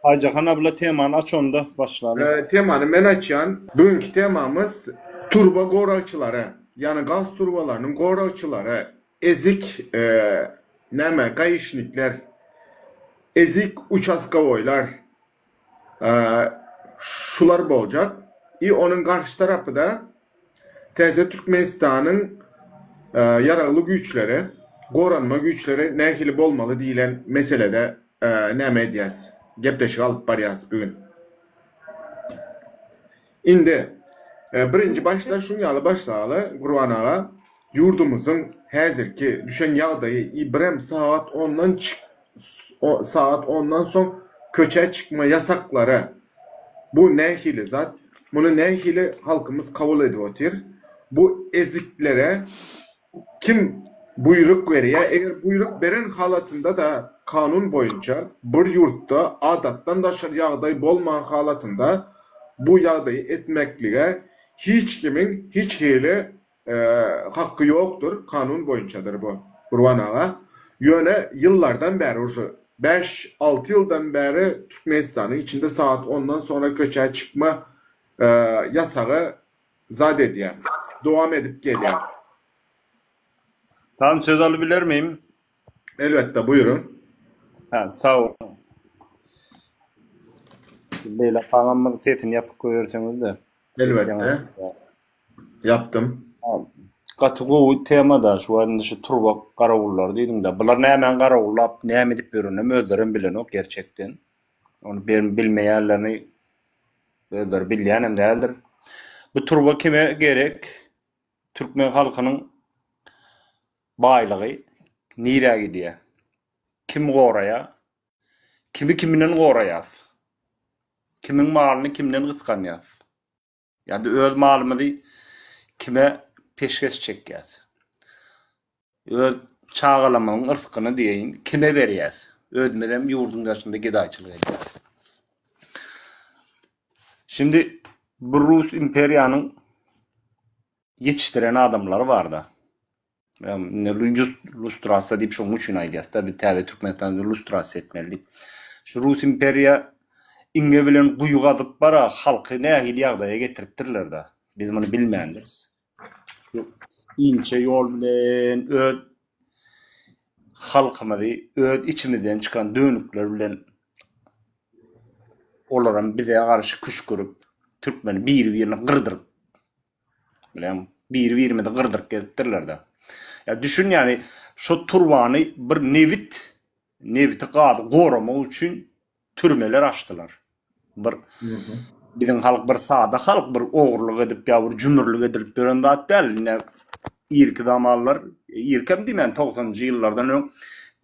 Aýjahan abla temany aç onda başlaly. Temany men açýan. Bugünki temamyz turba goragçylary, ýagny gaz turbalarynyň goragçylary, ezik näme gaişnikler, ezik uçastkowoýlar şular boljak. I onuň garşy tarapy-da täze Türkmenistanyň ýaragly güýçleri, goranma güýçleri nähili bolmaly diýlen meselede näme edýäs, gepleşik alyp barýas bu gün. Indi, birinji başda şuň ýaly başlaly, Gurban aga, ýurdumyzyň häzirki düşen ýagdaýy i birem sagat ondan sagat ondan soň köçä çykma ýasaklary bu nähili zat, muny nähili halkymyz kabul edip otyr, bu eziklere Kim buýruk berýär? Eger buýruk beren halatynda-da kanun boýunça bir ýurtda adatdan daşary ýagdaý bolman halatynda bu ýagdaýy etmeklige hiç kimiň hiç hili hakky ýokdur, kanun boýunçadyr bu Gurban aga. Ýöne ýyllardan bäri uje bäş, alty ýyldan bäri Türkmenistanyň içinde sagat ondan soňra köçä çykma ýasagy zat edýär. Dowam edip gelýär. Tamam söz alybilermim? Elbetde buýruň. Ha, sag boluň. Leýla hanym bir sesini ýapyp goýberseňiz-de. Elbetde. Ýapdym. Gaty gowy tema-da şu wagt indi şu turba garawullary diýdiň-de. Bular nämäni garawullap, näme edip ýöreninem özlerem bilenok gerçekden. Ony bilmeýänlerini Özleri bilýänem däldir. Bu turba kime gerek? Türkmen halkynyň baýlygy nirä gidýär? Kim goraýar? Kimi kimden goraýas? Kimiň malyny kimden gysganýas? Ýa-da öz malymyzy kime peşgeş çekýäs? Öz çagalarymyzyň yrskyny diýeýin, kime berýäs? Özümizem ýurduň daşynda gedaýçylyk edýäs. Şindi bu rus imperiýanyň ýetişdiren adamlary bar-da. Lustrasiýa diýip şonuň üçin aýdýas-da, biz täze Türkmenistanda lustrasiýa etmeli diýip. Şu rus imperiýa iňňe bilen guýy gazyp bara halky nähili ýagdaýa getiripdirler-de. Biz muny bilmändiris. Şu inçe ýol bilen öz halkymyzy öz içimizden çykan dönükler bilen olaram bize garşy küşgürip, türkmeni biri-birini gyrdyryp, bilen biri-birimizi gyrdyryp gezipdirler-de. Ýa düşün ýani şo turbany bir nebit, nebiti gazy goramak üçin türmeler açdylar. Bir biziň halk bir sada halk, bir ogurlyk edip ýa bir jümürlik edilip ýören zat däl. Ine irki zamanlar, irkem diýmän togsanynjy ýyllardan öň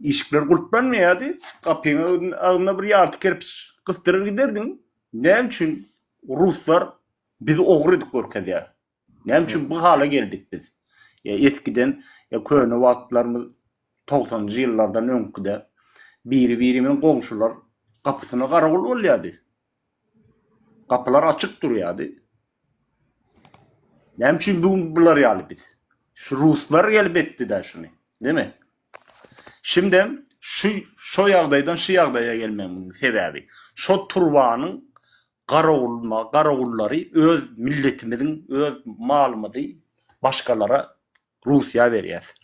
işikler gulplanmaýardy. Gapyň agzyna bir ýarty kerpiç gysdyryp giderdiň. Näme üçin ruslar bizi ogry edip görkezýär? Näme üçin bu hala geldik biz? Ýa eskiden ýa köne wagtlarymyz togsanynjy ýyllardan öňküde biri-birimiziň goňşular gapysyna garawul bolýardy. Gapylar açyk durýardy. Näme üçin bu gün bular ýaly biz? Şu ruslar gelip etdi-dä şuny, değil mi? Şimdem şu şo ýagdaýdan şu ýagdaýa gelmegimiziň sebäbi şo turbanyň garawulma garawullary öz milletimiziň öz malymyzy başgalara Russiýa berýäs.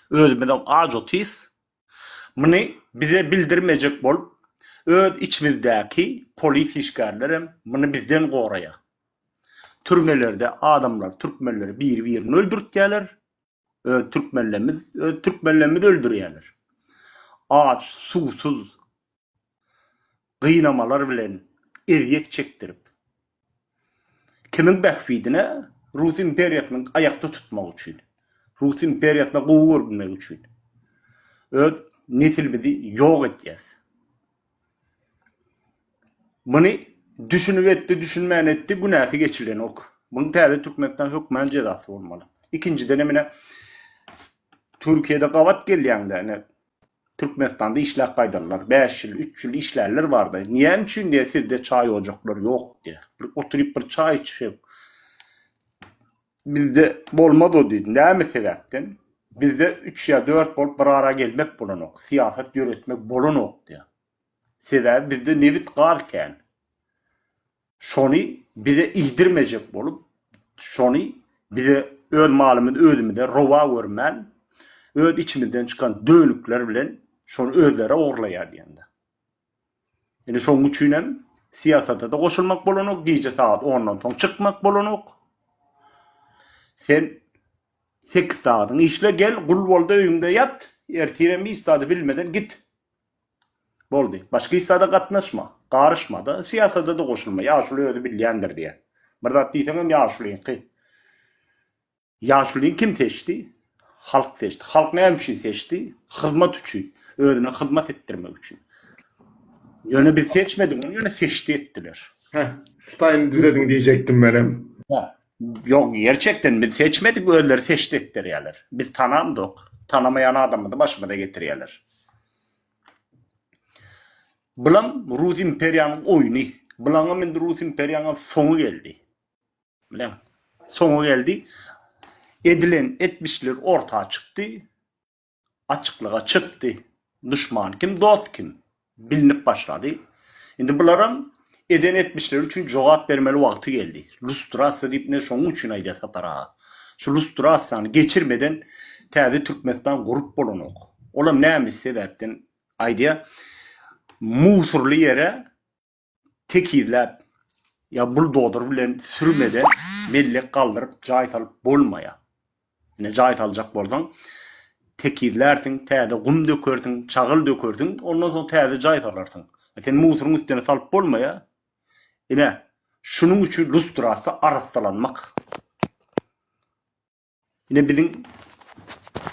Özümizem aç otyrys. Muny bize bildirmejek bolup öz içimizdäki polis işgärlerem muny bizden goraýar. Türmelerde adamlar türkmenleri biri birini öldürtýärler. Öz türkmenlerimiz öz türkmenlerimizi öldürýärler. Aç, suwsuz, gynamalar bilen ezýet çekdirip, kimiň bähbidine? Rus imperiýasynyň aýakda tutmagy üçin, Rus imperiýasyna gowy görünmek üçin öz nesilimizi ýok edýäs. Muny düşünip etdi, düşünmän etdi, günäsi geçilenok. Munuň täze Türkmenistan hökmän jezasy bolmaly. Ikinjidenem ine Türkiýede gabat gelýäňde ine Türkmenistanda işläp gaýdanlar, 5 ýyl, 3 ýyl işlänler bardy. Näme üçin diýýär, sizde çaý ojaklary ýok diýýär. Bir oturyp bir çaý içsek bizde bolmaz o diýdi. Näme sebäpden? Bizde 3 ýa 4 bolup bir ara gelmek bolanok, syýasat ýöretmek bolanok diýýär. Sebäbi bizde nebit gaz kän. Şony bize iýdirmejek bolup, şony bize öz malymyzy özümize rowa görmän, öz içimizden çykan dönükler bilen şony özleri ogurlaýar diýende. Indi şonuň üçin hem syýasata-da goşulmak bolanok, gije sagat ondan soň çykmak bolanok. Sen sekiz sagadyň işle, gel, gul bol-da öýüňde ýat, ertirem hiç zady bilmeden git. Boldy. Başga hiç zada gatnaşma, garyşma-da, syýasata-da goşulma. Ýaşuly özi bilýändir diýýär. Bir zat diýseňem ýaşulyňky. Ýaşulyny kim seçdi? Halk seçdi. Halk näme üçin seçdi? Hyzmat üçin. Özüne hyzmat etdirmek üçin. Ýöne biz seçmedik ony, ýöne seçdi etdiler. Heh, şu taýyny düzediň diýjekdim menem. Hä. Ýok, gerçekden biz seçmedik, özleri seçdi etdirýärler. Biz tanamdok. Tanamaýan adamymyzy başymyza getirýärler. Bulam Rus imperiýanyň oýny. Bulaňam indi Rus imperiýanyňam soňy geldi. Bileň. Soňy geldi. Edilen etmişler orta çykdy. Açyklyga çykdy. Duşman kim, dost kim? Bilinip başlady. Indi bularam eden etmişleri üçin jogap bermeli wagty geldi. Lustrasiýa diýip ne şonuň üçin aýdýar Sapar aga. Şu lustrasiýany geçirmeden täze Türkmenistan gurup bolanok. Olam näme sebäpden aýdýar? Musurly ýere tekizläp ýa buldozer bilen sürmeden mellek galdyryp jaý salyp bolmaýar. Ine jaý saljak bolsaň tekizlärsiň, täze gum dökersiň, çagyl dökersiň, ondan soň täze jaý salarsyň. Sen musuryň üstüne salyp bolmaýar. Ine, şunuň üçin lustrasiýa arassalanmak. Ine biziň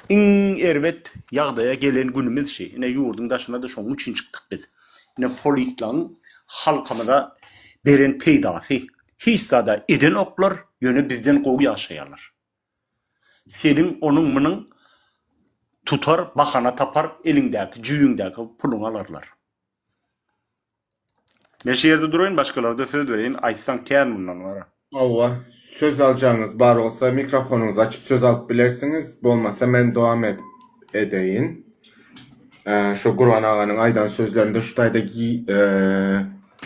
iň erbet ýagdaýa gelen günümiz şi. Ine ýurduň daşyna-da şonuň üçin çykdyk biz. Ine polislaň halkymyza beren peýdasy. Hiç zada edenoklar, ýöne bizden gowy ýaşaýarlar. Seniň onuň munuň tutar, bahana tapar, eliňdäki, jübüňdäki puluňy alarlar. Men şu ýerde duraýyn başgalara-da söz bereýin aýtsaň kän mundan bara. Hawa, söz aljagyňyz bar bolsa mikrofonyňyzy açyp söz alyp bilersiňiz, bolmasa men dowam edip edeýin. Şu Gurban aganyň aýdan sözlerinde şu taýda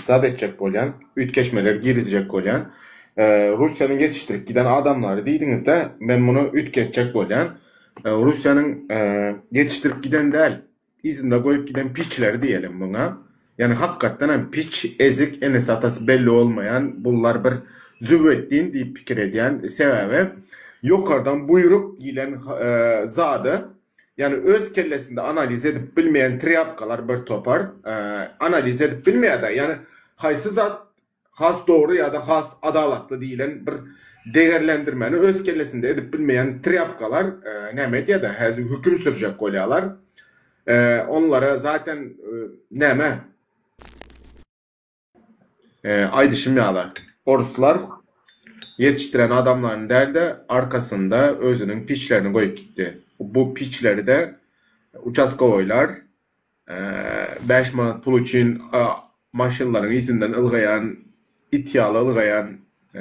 zat etjek bolýan, üýtgeşmeler girizjek bolýan. Russiýanyň ýetişdirip giden adamlary diýdiňizde, men muny üýtgetjek bolýan. Russiýanyň ýetişdirip giden däl, Yzynda goýup giden piçleri diýelim muňa. Ýagny hakykatdan hem piç, ezik, enesi atasy belli bolmaýan bullar bir züwwetdin diýip pikir edýän. Sebäbi ýokardan buýruk diýlen zady ýagny öz kellesinde analiz edip bilmeýän trýapkalar bir topar analiz edip bilmeýärde. Ýagny haýsy zat has dogry ýa-da has adalatly diýlen bir degerlendirmäni öz kellesinde edip bilmeýän trýapkalar näme edýär-de, häzir höküm sürjek bolýarlar. Onlara zaten näme aýdyşym ýaly, oruslar ýetişdiren adamlaryny däl-de, arkasynda özüniň piçlerini goýup gitdi. Bu piçleri-de uçastkowoýlar, 5 manat pul üçin maşynlaryň yzyndan ylgaýan it ýaly ylgaýan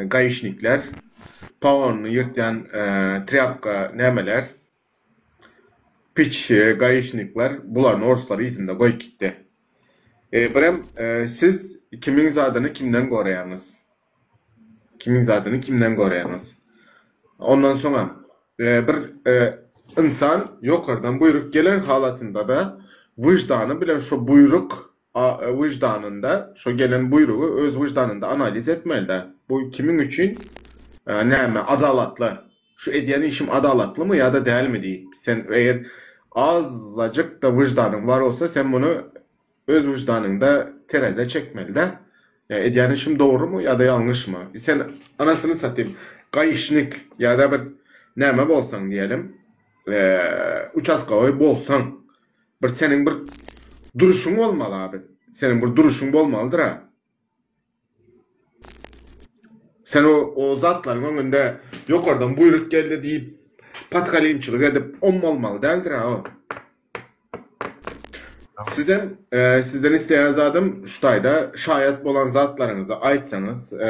gaişnikler, pagonyny ýyrtýan trýapka nämeler, piç gaişnikler bularyny orslar yzynda goýup gitdi. Birem siz kimiň zadyny kimden goraýaňyz? Kimiň zadyny kimden goraýaňyz? Ondan soňam bir ynsan ýokardan buýruk gelen halatynda-da wyždany bilen şo buýruk wyždanynda şo gelen buýrugy öz wyždanynda analiz etmeli-dä. Bu kimiň üçin näme adalatly? Şu edýän işim adalatlymy ýa-da dälmi diýip. Sen eger azajyk-da wyždanyň bar bolsa sen muny Öz wyždanyňda terezä çekmeli-dä. Ýa edýän işim dogrumy ýa-da ýalňyşmy? Sen anasyny satayym, gaýyşnik ýa-da bir näme bolsaň diýelim, uçastkowoý bolsaň, bir seniň bir duruşyň bolmaly abi. Seniň bir duruşyň bolmalydyr-a. Sen o o zatlaryň öňünde ýokardan buýruk geldi diýip patgalimçilik edip om bolmaly däldir-a o. Sizem e, sizden isleýän zadym şu taýda şaýat bolan zatlaryňyzy aýtsaňyz e,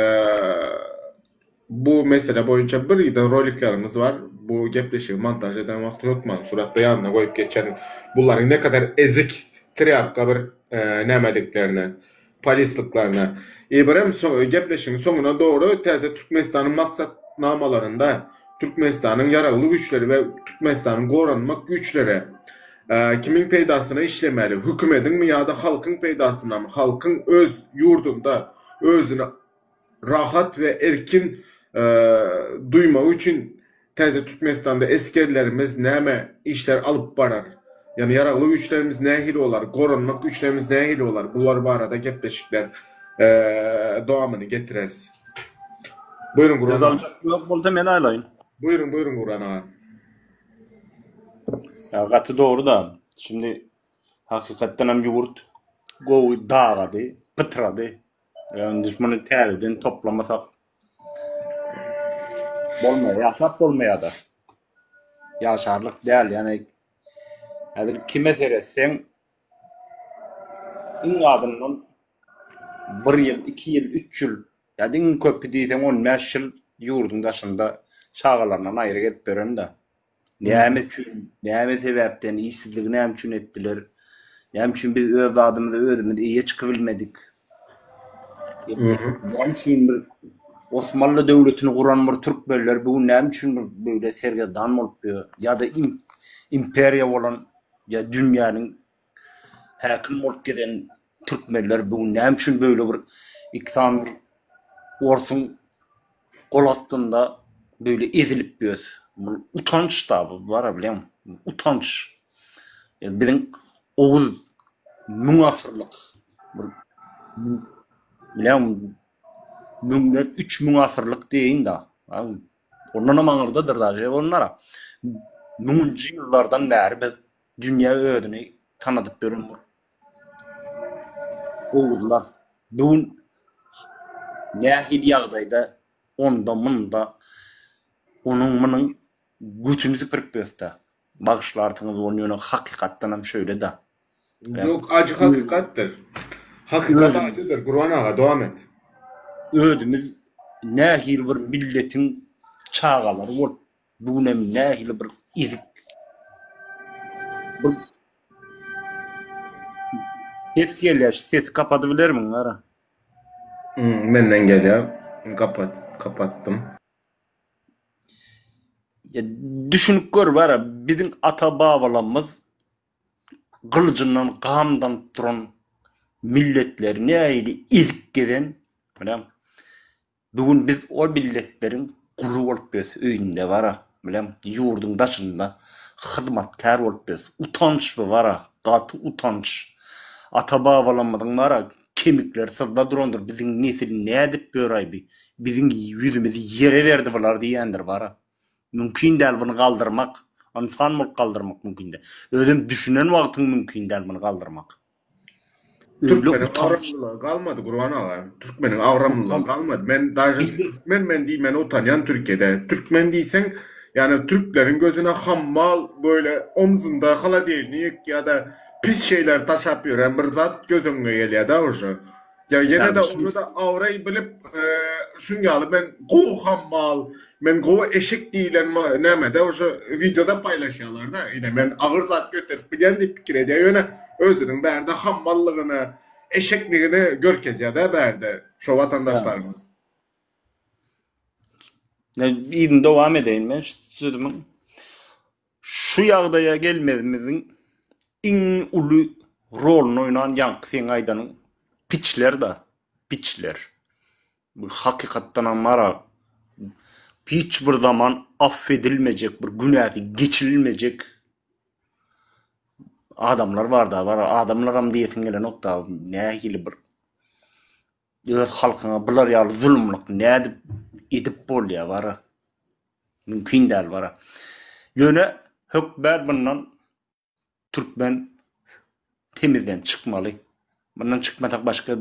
bu mesele boýunça bir giden roliklerimiz bar. Bu gepleşigi montaž eden wagty hökman suratda ýanyna goýup geçerin. Bularyň ne kadar ezik, trýapka bir. Nämediklerine, polisliklerine. I birem gepleşigiň soňuna dogry täze Türkmenistanyň maksatnamalarynda Türkmenistanyň ýaragly güýçleri we Türkmenistanyň goranmak güýçleri kimiň peýdasyna işlemeli, hökümediňmi ýa-da halkyň peýdasynamy, halkyň öz ýurdunda özüni rahat we erkin duýmagy üçin Täze Türkmenistanda esgerlerimiz näme işler alyp barar? Ýagny ýaragly güýçlerimiz nähili bolar? Goranmak güýçlerimiz nähili bolar? Bular barada gepleşikler dowamyny getireris. Buýruň Gurban Söz aga. aljak ýok bolsa men aýlaýyn. Buýruň buýruň Gurban aga. Ýa gaty dogry da. Şimdi hakykatdan hem ýurt gowy dagady, pytrady. Ýa muny täzeden toplamasak Bolmaýar, ýaşap bolmaýar-da. Ýaşarlyk däl, ýagny häzir kime seretseň iň azyndan bir ýyl, iki ýyl, üç ýyl ýa-da iň köpi diýseň 15 ýyl ýurduň daşynda çagalaryndan aýry gezip ýören-de. Näme üçin, näme sebäpden, işsizligi näme üçin etdiler? Näme üçin biz öz zadymyza özümiz eýe çykybilmedik? Näme üçin bir Osmanly döwletini guran bir türkmenler bu gün näme üçin bir beýle sergezdan bolup ýör? Ýa-da imperiýa bolan ýa dünýäniň häkim bolup gezen türkmenler bu gün näme üçin beýle bir iki sany bir orsuň gol astynda beýle ezilip ýös. Bu utanç da bu bar bilýäňmi? Utanç. Ýa biziň Oguz müň asyrlyk bir bilýäňmi müňden 3000 asyrlyk diýeýin da. Ondan hem aňyrdadyr daže onlara. Müňünji ýyllardan bäri biz dünýä özüni tanadyp ýören bir Oguzlar bu gün nähili ýagdaýda onda munda onuň munuň götüni süpürip ýösdä. Bagyşlarsyňyz ony ýöne hakykatdan hem şeýle-dä. Ýok ajy hakykatdyr. Hakykat ajydyr Gurban aga dowam et. Özümiz nähili bir milletiň çagalary bolup Bu günem nähili bir ezik bir ses gelýär, şu sesi kapadybilermiň gara? Hmm, menden gelýär. Kapat, kapatdym. Ya, düşünip gör bara, biziň ata-babalarymyz gylyjyndan gamdanyp duran milletleri nähili ezip gezen, bilem. Bu gün biz ol milletleriň guly bolup ýörüs, öýünde bara, bilem, ýurduň daşynda hyzmatkär bolup ýörüs. Utanç bu bara, gaty utanç. Ata-babalarymyzyň bara kemikleri syzda durandyr, biziň nesil nädip ýöraý bi, biziň ýüzümizi ýere berdi bular diýendir bara. Mümkin däl buny galdyrmak, ynsan bolup galdyrmak mümkin däl. Özem düşünen wagtyň mümkin däl muny galdyrmak. Türkmeniň agramlylygy galmady Gurban aga. Türkmeniň agramlylygy galmady. Men daže türkmen men diýmäne utanýan Türkiýede. Türkmen diýseň, ýani türkleriň gözüne hammal böyle omzunda holodilnik ýa-da pis şeyler taşap ýören bir zat göz öňüňe gelýär-de uje. Ýa ýene-de ony-da abraý bilip, şuň ýaly men gowy hammal, men gowy eşek diýlen nämede uje wideoda paýlaşýarlar-da. Ine men agyr zat göterip bilýän diýip pikir edýär, ýöne özüniň bärde hammallygyny, eşekligini görkezýär-de bärde şo watandaşlarymyz. Yzyny dowam edeýin men şu sözümiň. Şu ýagdaýa gelmegimiziň iň uly roluny oýnan ýaňky seň aýdanyň piçler-da, piçler. Bu hakykatdanam bar-a, hiç bir zaman affedilmejek, bir günäsi geçirilmejek adamlar bar-da, bar adamlaram diýesiň gelenok-da, nähili bir öz halkyňa bular ýaly zulumlyk nädip edip bolýar bar-a. Mümkin däl bara. Ýöne hökmän mundan türkmen temizden çykmaly. Mundan çykmasak başga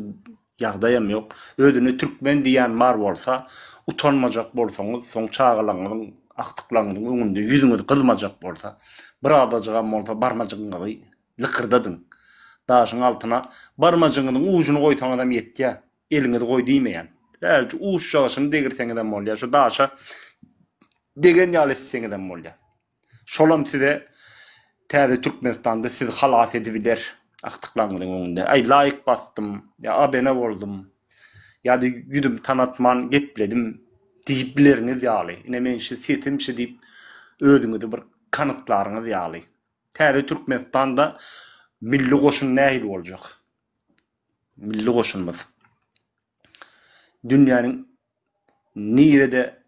ýagdaýam ýok. Özüne türkmen diýýän bar bolsa, utanmajak bolsaňyz, soň çagalaryňyzyň, agtyklaryňyzyň öňünde ýüzüňiz gyzmajak bolsa, birazajygam bolsa barmajygyňyzy lykyrdadyň. Daşyň altyna barmajygyňyzyň ujuny goýsaňyzam ýetýär. Eliňizi goý diýmeýän. Hälki uçjagaşyny degirseňizem bolýar. Şu daşa degen ýaly etseňizem bolýar. Şolam size täze Türkmenistanda sizi halas edibiler. Agtyklaryňyzyň öňünde. Aý laýk basdym, ýa abene boldum, ýa-da ýüzümi tanatman gepledim diýip bileriňiz ýaly. Ine men şi sesim şi diýip özüňizi bir kanytlaryňyz ýaly. Täze Türkmenistanda milli goşun nähili boljak? Milli goşunymyz. Dünýäniň nirede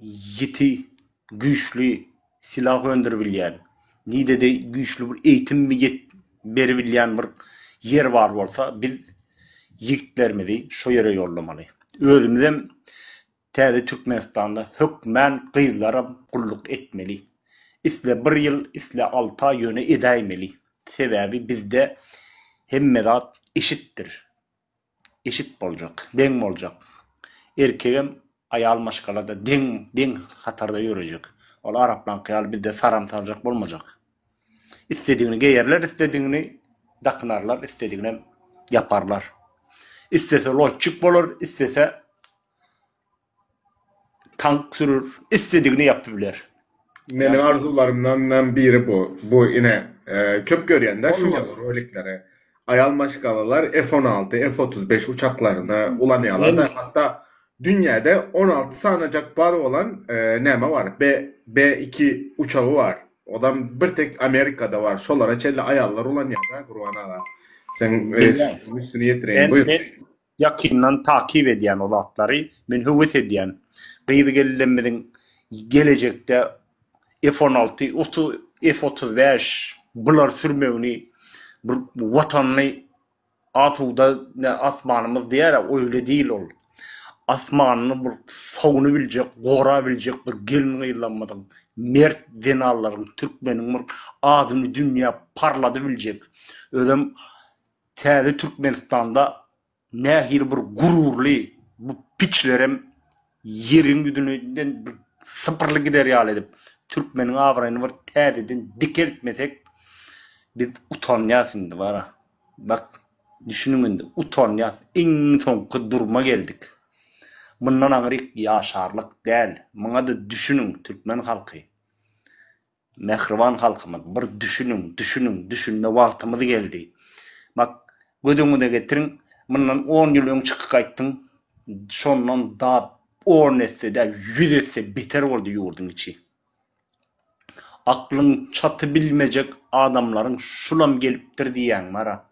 ýiti, güýçli silah öndüribilýän, nidede güýçli bir eýitim beribilýän bir ýer bar bolsa, biz ýigitlerimizi şo ýere ýollamaly. Özümizem täze Türkmenistanda hökmän gyzlaram gulluk etmeli. Isle bir ýyl, isle alty aý ýöne edäýmeli. Sebäbi bizde hemme zat eşitdir. Eşit boljak, deň boljak. Erkegem, aýal maşgala-da deň, deň hatarda ýörejek. Ol araplaňky ýaly bizde saram saljak bolmajak. Isledigini geýerler, isledigini dakynarlar, islediginem ýaparlar. Islese lotçik bolar, islese Tank sürür, isledigini ýapyp biler. Meniň arzuwlarymdan biri bu. Bu ine, köp görýän-de şu ýaly rolikleri. Aýal maşgalalar F 16, F 35 uçaklaryny ulanýarlar-da, hatda dünýäde 16 sanajak bar bolan näme bar, B B 2 uçagy bar. Odam bir tek Amerikada bar. Şolara çenli aýallar ulanýar-da, Gurban aga. Sen sözüň üstüni ýetireýin, buýur. Ýakyndan takyp edýän o zatlary men höwes edýän. Gyz-gelinlerimiziň gelejekde F 16, 30, F 35 bular sürmegini bir watanyny asuda ne asmanymyz diýer-ä oýle diýil ol. Asmanyny bir sowunybiljek, gorabiljek bir gelin-gyzlarymyzyň, mert zenanlaryň, türkmeniň bir adyny dünýä parladybiljek. Özem Täze Türkmenistanda nähili bir gururly bu piçlerem ýeriň ýüzünden bir sypyrly gider ýaly edip türkmeniň abraýyny bir täzeden dikeltmesek biz utanýas indi bara. Bak düşüniň indi utanýas iň soňky durma geldik. Mundan aňryk ýaşarlyk däl. Muňa-da düşüniň türkmen halky. Mähriban halkymyz, bir düşüniň, düşüniň, düşünme wagtymyz geldi. Bak, göz öňüňize getiriň, mundan on ýyl öň çykyp gaýtdyň, şondan da on esse däl, ýüz esse beter boldy ýurduň içi. Aklyň çatybilmejek adamlaryň şulam gelipdir diýýäň bara.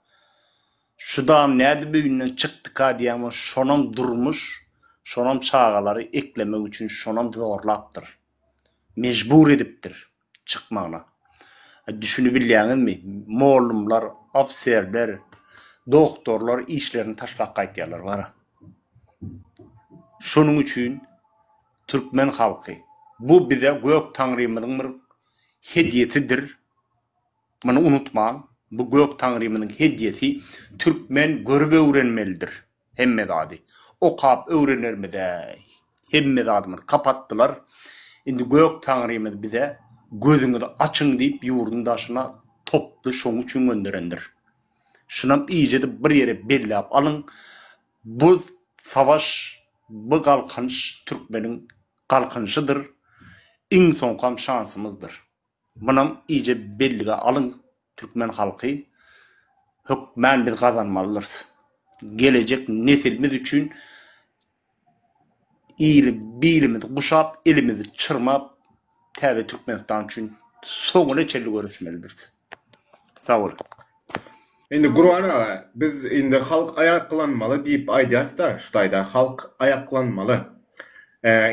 Şudam nädip öýünden çykdyka diýýäň, şonam durmuş, şonam çagalary eklemek üçin şonam zorlapdyr. Mejbur edipdir çykmagyna. Düşünibilýäňizmi, mollumlar, ofiserler, doktorlar işlerini taşlap gaýtýarlar bara. Şonuň üçin türkmen halky, bu bize gök Taňrymyzyň bir hedýesidir. Muny unutmaň, bu gök Taňrymyzyň hedýesi, türkmen görüp öwrenmelidir. Hemme zady okap öwrenermize hemme zadymyzy kapatdylar. Indi gök taňrymyz bize gözüňizi açyň diýip ýurduň daşyna toply şoň üçin gönderendir. Şunam iýjedip bir ýere belläp alyň bu savaş bu galkynyş türkmeniň galkynyşydyr iň soňkam şansymyzdyr. Munam iýje bellige alyň türkmen halky hökmän biz gazanmalydyrys. Gelejek nesilimiz üçin ili bilimizi guşap elimizi çyrmap täze Türkmenistan üçin soňuna çenli göreşmelidiris. Sag boluň. Indi Gurban aga biz indi halk aýaklanmaly diýip aýdýasda şu taýda halk aýaklanmaly.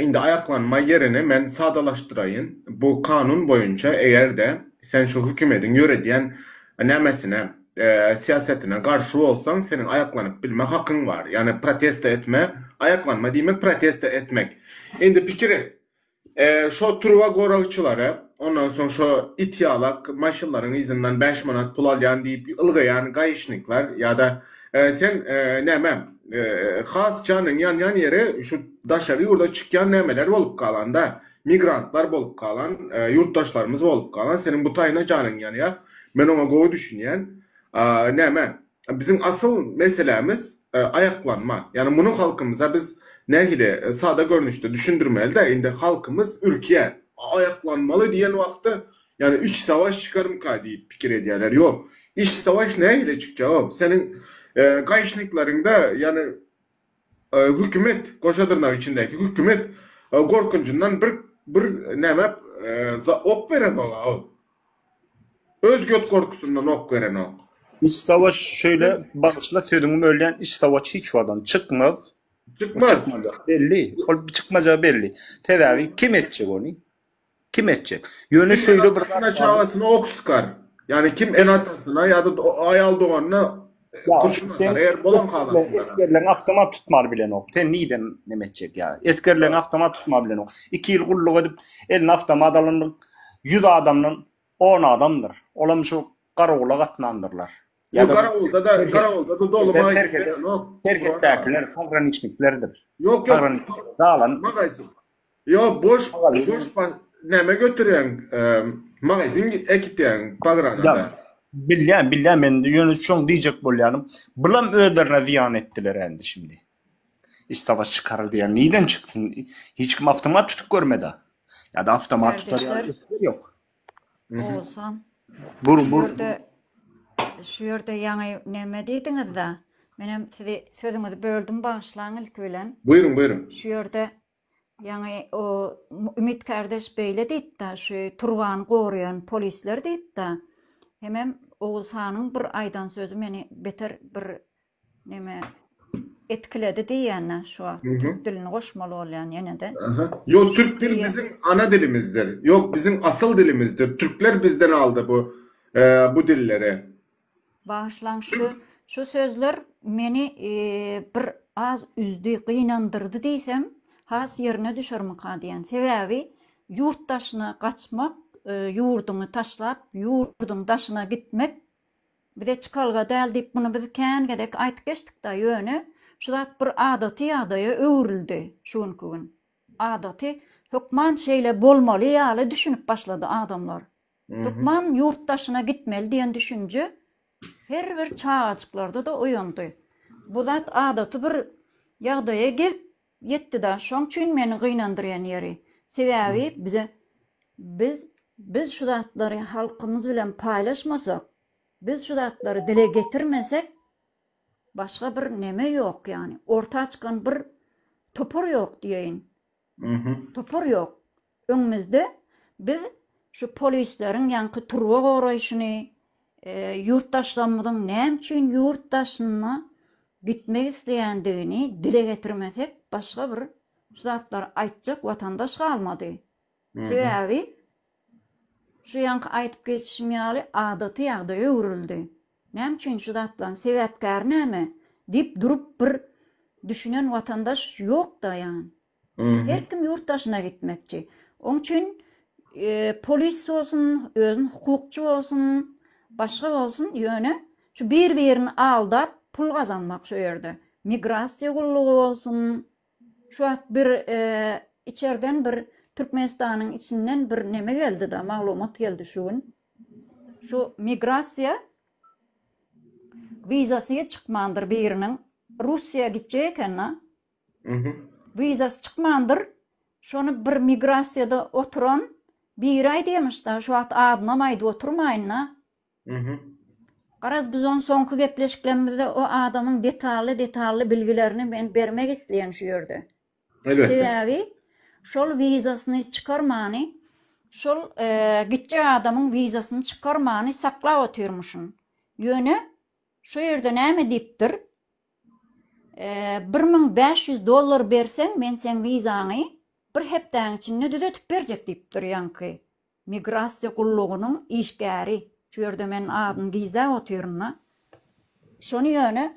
Indi aýaklanma ýerini men sadalaşdyraýyn. Bu kanun boýunça eger-de sen şu hökümediň ýöredýän nämesine syýasatyna garşy bolsaň seniň aýaklanyp bilme hakyň bar. Ýagny protesta etme, aýaklanma diýmek protesta etmek. Indi pikir et. Şo turba goragçylary, ondan soň şo it ýalak maşynlaryň yzyndan bäş manat pul alýan diýip ylgaýan gaişnikler ýa-da sen näme has janyň ýanýan ýeri şu daşary ýurda çykýan nämeler bolup galanda migrantlar bolup galan ýurtdaşlarymyz bolup galan seniň bu taýyna janyň ýanýar men oňa gowy düşünýän näme Biziň asyl meselämiz aýaklanma. Ýagny muny halkymyza biz nähili sada görnüşde düşündirmeli-de, indi halkymyz ürkýär. Aýaklanmaly diýen wagty, ýagny iç savaş çykarmyka diýip pikir edýärler. Ýok. Iç savaş nähili çykjak-ow? Seniň gaýşnikleriňde, ýagny hökümet, goşa dyrnak içindäki hökümet gorkunjyndan bir bir näme ok berenok-ow. Öz göt gorkusyndan ok berenok. Iç savaş şeýle, bagyşla sözüňi bölýän, iç savaş hiç wagtam çykmaz. Çykmaz. Çykmajagy belli. Ol çykmajagy belli. Sebäbi kim etjek ony? Kim etjek? Ýöne Kim şeýle bir ene-atasyna zat bar. çagasyna ok sykar? Ýagny kim ene-atasyna ýa-da aýal doganyna Ýa kurşun sen atar eger bolan esgerleň halatynda-da. esgerleň awtomat tutmany bilenok. Sen nirden neme etjek ýa? Esgerleň awtomat tutmany bilenok. 2 ýyl gulluk edip, eline awtomat alan 100 adamdan 10 adamdyr. Olam şu garawula gatnandyrlar. Ýok, Ýa-da garawulda-da, garawulda-da doly maýyp serhede berenok. serhetdäkiler, pograniçniklerdir. Ýok, ýok. Pograniçnikler galan Magazin. Ýok, boş, boş näme götürýäň, magazin äkitýäň pogranada. Bilýän, bilýän men ýöne şoň diýjek bolýanym, bulam özlerine zyýan etdiler endi şindi. Iç savaş çykarar diýýän, nirden çyksyn? Hiç kim awtomat tutup görmedi. Ýa-da awtomat tutar ýaly esger ýok. Oguzhan. Bur, Şu bur. ýerde şu ýerde ýaňy neme diýdiňiz-de, menem sizi sözüňizi böldüm bagyşlaň ilki bilen. Buýruň, buýruň. Şu ýerde Ýaňy o Ümit kardeş beýle diýipdi, şu turbany goraýan polisler diýipdi. Hemem Oguz hanyň bir aýdan sözi meni beter bir neme etkiledi diýýän-de şu wagt türk dilini goşmaly bolýan ýene-de. Ýok, türk dili biziň ana dilimizdir. Ýok, biziň asyl dilimizdir. Türkler bizden aldy bu bu dilleri. Bagyşlaň şu şu sözler meni bir az üzdi, gynandyrdy diýsem has ýerine düşermika diýen. Sebäbi ýurt daşyna gaçmak, ýurduňy taşlap ýurduň daşyna gitmek bize çykalga däl diýip muny biz kän gezek aýtyp geçdikda ýöne şu zat bir adaty ýagdaýa öwrüldi şu günki gün. Adaty hökman şeýle bolmaly ýaly düşünip başlady adamlar. Hökman ýurt daşyna gitmeli diýen düşünje her bir çagajyklarda-da oýandy. Bu zat adaty bir ýagdaýa gelip ýetdi-da, şoň üçin meni gynandyrýan ýeri. Sebäbi bize biz biz şu zatlary halkymyz bilen paýlaşmasak, biz şu zatlary dile getirmesek, başga bir neme ýok ýagny orta çykan bir topar ýok diýeýin. Topar ýok. Öňümizde biz şu polisleriň ýaňky turba goraýşyny, ýurtdaşlarymyzyň näme üçin ýurt daşyna gitmek isleýändigini dile getirmesek, başga bir şu zatlary aýtjak watandaş galmady. Sebäbi şu ýaňky aýdyp geçişim ýaly adaty ýagdaýa öwrüldi. Näme üçin şu zatlaryň sebäpkäri näme diýip durup bir düşünen watandaş ýok-da ýaňy. Her kim ýurt daşyna gitmekçi. Oň üçin polis bolsun, özün hukukçy bolsun, başga bolsun, ýöne şu bir-birini aldap pul gazanmak şu ýerde. Migrasiýa gullugy bolsun, şu wagt bir içerden bir Türkmenistanyň içinden bir neme geldi-de, maglumat geldi şu gün. Şu migrasiýa wizasy çykmandyr biriniň. Russiýa gitjek eken-de. Wizasy çykmandyr. Şony bir migrasiýada oturan biri aýdýamyş-da, şu wagt adynam aýdyp oturmaýyn-da. Garaz, biz ony soňky gepleşiklerimizde o adamyň detally-detally bilgilerini men bermek isleýän şu ýerde. Elbetde. Sebäbi şol wizasyny çykarmany, şol gitjek adamyň wizasyny çykarmany saklap otyrmyşyn. Ýöne şo ýerde näme diýipdir? 1500 dollar berseň, men seň wizaňy bir hepdäň içinde düzetip berjek diýipdir ýaňky Migrasiýa gullugynyň işgäri, şu ýerde men adyny gizläp otyryn-da. Şony ýöne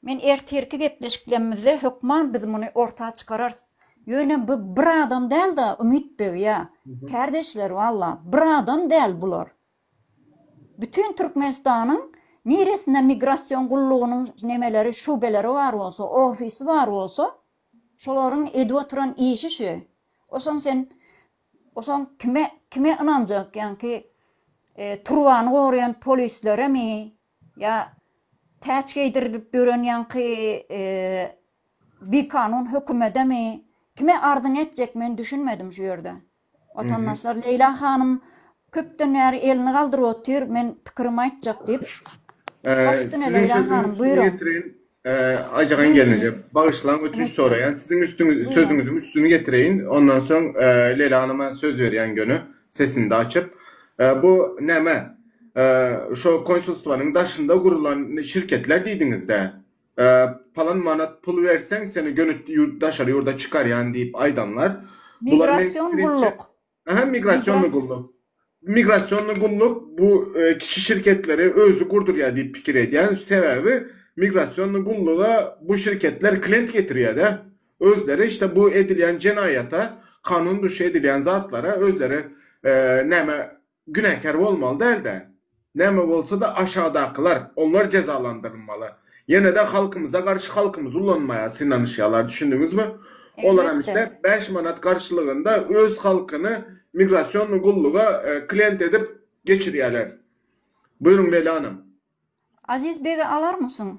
men ertirki gepleşiklerimizde hökman biz muny orta çykararys. Ýöne bu bir adam däl-de, Umyt beg, ýa, kärdeşler, walla, bir adam däl bular. Bütin Türkmenistanyň niresinde migrasion gullugynyň nemeleri, şubeleri bar bolsa, ofisi bar bolsa, şolaryň edip oturan işi şu. Osaň sen Osoň kime kime ynanjak ýaňky turbany goraýan polisleremi ýa täç geýdirilip ýören ýaňky bikanun hökümedemi kime arzyňy etjek men düşünmedim şu ýerde. Watandaşlar Leýla hanym. Köpden bäri elini galdyryp otyr, men pikirimi aýtjak diýip. Baş üstüne Siziň Leýla sözüňiz hanym, üstüni buýruň. getireýin. Aýjahan Buýruň. gelneje, bagyşlaň ötünç soraýan. Siziň üstüňiz Buýruň. sözüňiziň üstüni getireýin. Ondan soň Leýla hanyma söz berýän göni, sesini-de açyp. Bu näme? Şo konsulstwanyň daşynda gurulan şirketler diýdiňiz-dä. Palan manat pul berseň, seni göni daşary ýurda çykarýan diýip aýdanlar. Bular meň Migrasion pikirimçe gulluk. Aha, migrasionny Migras gulluk. Migrasionny gulluk bu kiçi şirketleri özi gurdurýar diýip pikir edýän. Sebäbi migrasionny gulluga bu şirketler klient getirýär-de. Özleri işte bu edilýän jenaýata, kanun duşy edilýän zatlara özleri näme Günäkär bolmaly däl-de, näme bolsa-da aşagdakylar, onlar jezalandyrylmaly. Ýene-de halkymyza garşy halkymyzy ulanmaýa synanyşýarlar, düşündiňizmi? Olaram Elbetde. işte bäş manat garşylygynda öz halkyny migrasionnyý gulluga klient edip geçirýärler. Buýruň Leýla hanym. Aziz begi alarmysyň?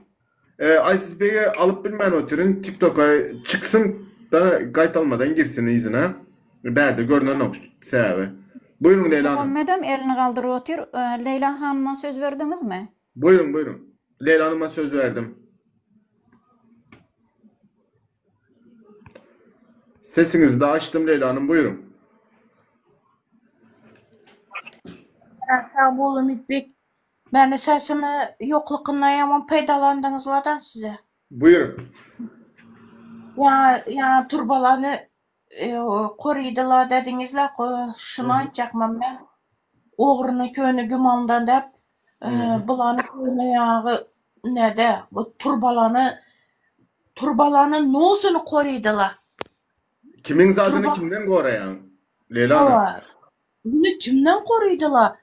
Aziz begi alyp bilmän otyryn tiktoka çyksyn da gaýtalmadan girsin yzyna bärde görnenok sebäbi. Buýruň Leýla hanym. Muhammedem elini galdyryp otyr. Leýla hanyma söz berdiňizmi? Buýruň buýruň. Leýla hanyma söz berdim. Sesiňizi de açdym Leýla hanym buýruň. Sag bol Ümitbek. Meni sesimi ýoklukyndan ýaman peýdalandyňyzladan size. Buýur. Ýa ýa turbalany korydyla dediňizle şuny aýtjakman men. Ogryny köne gümandan dep bulany köne ýagy nede bu turbalany turbalany nosyny korydyla. Kimiň zadyny kimden goraýaň Leýla hanym? Muny kimden gorydyla?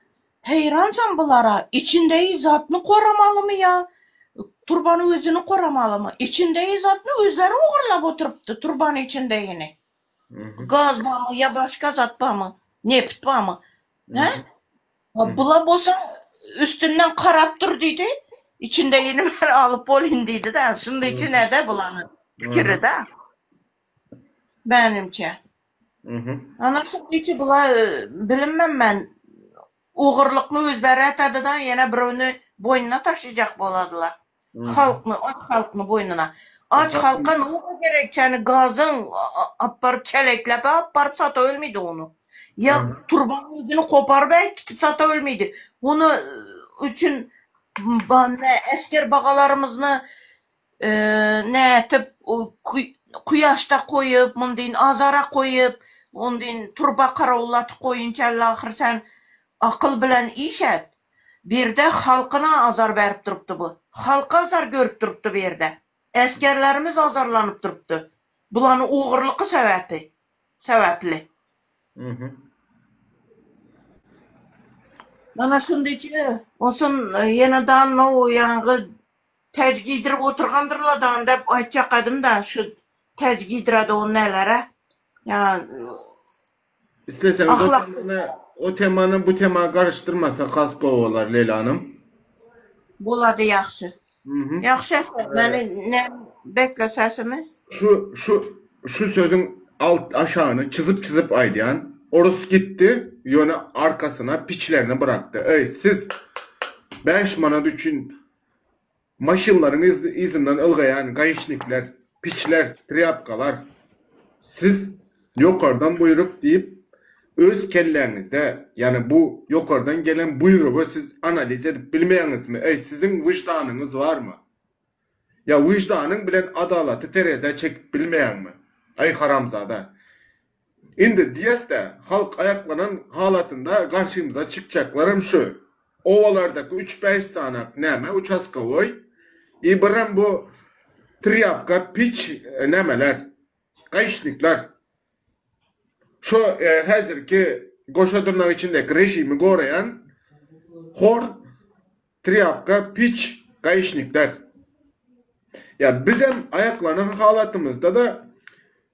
Heýransan bulara, içindegi zatny goramalymy ýa turbany özüni goramalymy? Içindegi zatny özleri ogurlap oturypdy, turbany içindegini. Gaz barmy ýa başga zat barmy, nebit barmy? Hä? Bula bolsa üstünden karap dur diýdi, içindegini men alyp bolýyn diýdi-de, şunda içine-de bulanyň pikiri-de. Menimçe. Ana şu içi bula bilinmem men. Ogurlykny özleri etedi-da, ýene birewini boýnuna taşlajak boladylar. Halkny, aç halkny boýnuna. Aç halka nowga gerek çäni gazyň alyp baryp çelekläp alyp baryp sata bilmedi ony. Ýa turbanyň özüni koparyp äkitip sata bilmedi. Ony üçin esger bagalarymyzny Nätip kuýaşda goýup, mundyn azara goýup, ondyn turba garawullatyp goýunça ahyr sen akyl bilen iş et. Birde halkyna azar berip durupdy bu. Halky azar görüp durupdy bu ýerde. Esgerlerimiz azarlanyp durupdy. Bulany ogurlyky sebäpi, sebäpli. Mana şundyçy, olsun ýene danno ýaňky Täç giýdirip oturgandyrla dan dep aýtjakadym-da şu täç giýdiredi o nälere ýa Isleseňiz o ahlak temany o temany bu tema garyşdyrmasak has gowy bolar Leýla hanym. Bolady ýagşy. Ýagşy Esger meni näme bekle sesimi. Şu şu şu sözüň alt aşagyny çyzyp çyzyp aýdýan. Orus gitdi, ýöne arkasyna piçlerini bırakdy. Eý siz 5 manat üçin Maşynlaryň yzyndan ylgaýan gaişnikler, piçler, trýapkalar, siz ýokardan buýruk diýip, öz kelläňizde, ýagny bu ýokardan gelen buýrugy siz analiz edip bilmeýäňizmi? Eý, siziň wyždanyňyz barmy? Ýa wyždanyň bilen adalaty terezä çekip bilmeýäňmi? Aý haramzada. Indi diýesde halk aýaklanan halatynda garşymyza çykjaklaram şu. Obalardaky üç-bäş sanak näme uçaskowoý i birem bu trýapka piç nämeler, gaýyşnikler. Şu häzirki goşa dyrnak içindäki režimi goraýan hor trýapka piç gaýyşnikler. Ýa bizem aýaklanan halatymyzda-da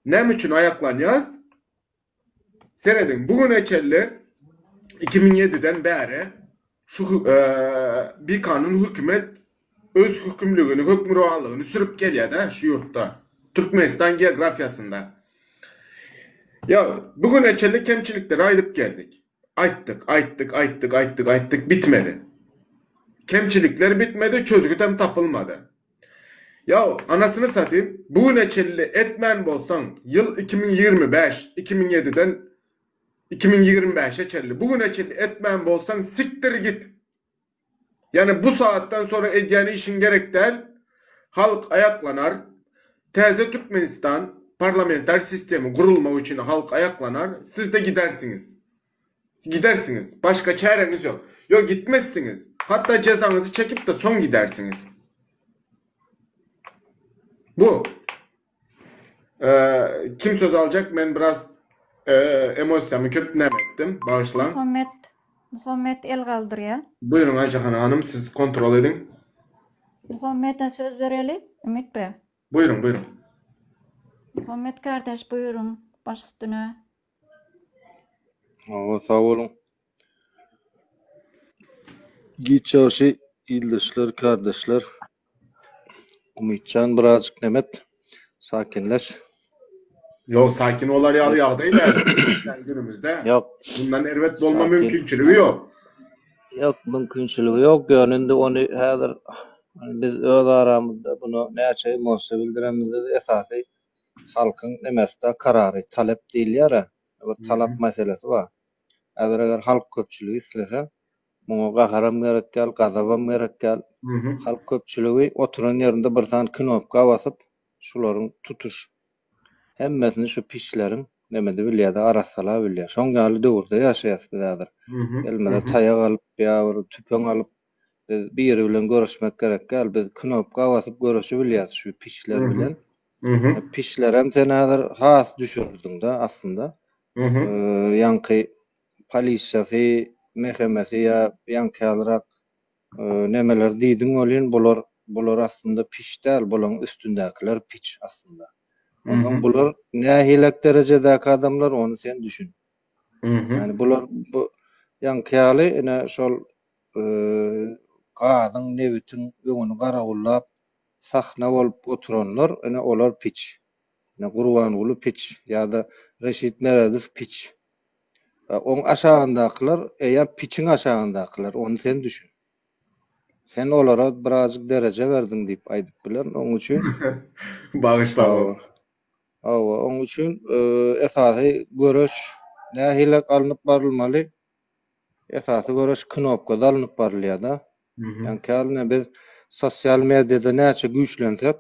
näme üçin aýaklanýas? Serediň, bu güne çenli 2007-den bäri şu bikanun hökümet öz hökümligini, hökmürowanlygyny sürüp gelýär-de şu ýurtda, Türkmenistan geografiýasynda. Ýa bu güne çenli kemçilikleri aýdyp geldik. Aýtdyk, aýtdyk, aýtdyk, aýtdyk, aýtdyk, bitmedi. Kemçilikler bitmedi, çözgüdem tapylmady. Ýaw, anasyny satyn, bu güne çenli etmän bolsaň, ýyl 2025, 2007-den 2025-e çenli, bu güne çenli etmän bolsaň, sikdir git! Ýani bu saatdan sonra edýän işiň gerek däl, halk aýaklanar, täze Türkmenistan parlamentar sistemi gurulmak üçin halk aýaklanar, sizde gidersiňiz. Gidersiňiz. Başga çäreňiz ýok. Ýok gitmezsiňiz. Hatda jezaňyzy çekip-de soň gidersiňiz. Bu. Kim söz aljak men biraz emosiýamy köp näme etdim bagyşlaň. Muhammet Muhammet el galdyrýa. Buýruň Aýjahan hanym siz kontrol ediň. Muhammede söz bereli Ümit beg. Buýruň buýruň. Muhammet kardeş buýruň baş üstüne. Hawa sag boluň. Giç ýagşy ildeşler kardeşler. Umytjan birazjyk nemet sakinleş. Ýok sakin bolar ýaly ýagdaý däl. Sen günümizde. Ýok. Bundan erbet bolma mümkinçiligi ýok. Ýok mümkinçiligi ýok ýöne indi ony häzir biz öz aramyzda buna näçe emosiýa bildiremizde esasy halkyň nemesde karary talep diýilýär-ä bir talap meselesi bar. Häzir eger halk köpçüligi islese Muňa gaharam gerek däl, gazabam gerek däl. Halk köpçüligi oturan ýerinde bir sany knopka basyp, şularyň tutuş hemmesini şu piçleriň nemedi bilýär-de, arassalap bilýär. Şoň ýaly döwürde ýaşaýas biz häzir. Elimize taýak alyp ýa bir tüpeň alyp biz biri bilen göreşmek gerek däl. Biz knopka basyp göreşibilýäs şu piçler bilen. Piçlerem sen häzir has düşürdiň-de aslynda. Ýaňky polisiýasy, mhemesi ýa ýaňky ýalyrak nemeler diýdiň welin bular bular aslynda piç däl, bulaň üstündäkiler piç aslynda. Onsoň bular nähilek derejedäki adamlar ony sen düşün. Ýani bular bu ýaňky ýaly ine şol gazyň, nebitiň öňüni garawullap sahna bolup oturanlar ine olar piç. Ine Gurbanguly piç ýa-da Reşit Meredow piç. Oň aşagyndakylar eýýäm piçiň aşagyndakylar, ony sen düşün. Sen olara birazjyk dereje berdiň diýip aýdyp bilerin, oň üçin. Bagyşla baba. Hawa, oň üçin esasy göreş nähilek alnyp barylmaly? Esasy göreş knopkada alnyp barylýar-da. Ýaňky ýaly biz sosial mediada näçe güýçlensek,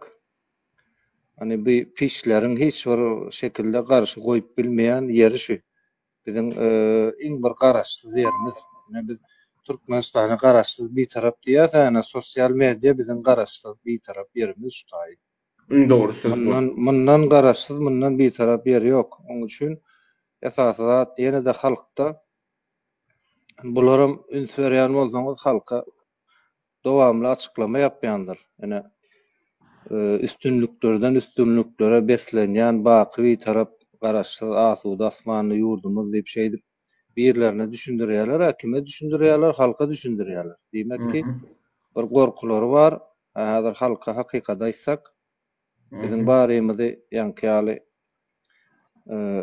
Hany bu piçleriň hiç bir şekilde garşy goýup bilmeýän ýeri şu. Biziň iň bir garaşsyz ýerimiz. Ine biz Türkmenistana garaşsyz bitarap diýýäs ene sosial media biziň garaşsyz bitarap ýerimiz şu taýy. Iň dogry söz bu. Mundan mundan garaşsyz mundan bitarap ýer ýok. Oň üçin esasy zat ýene-de halkda bularam üns berýän bolsaňyz halka dowamly açyklama ýapýandyr. Ine, üstünliklerden üstünliklere beslenýän baky Bitarap, Garaşsyz, asuda asmanly ýurdumyz diýip şeýdip birlerine düşündirýärler-ä, kime düşündirýärler, halka düşündirýärler. Diýmek ki, bir gorkulary bar, häzir halka hakykaty aýtsak, biziň barymyzy ýaňky ýaly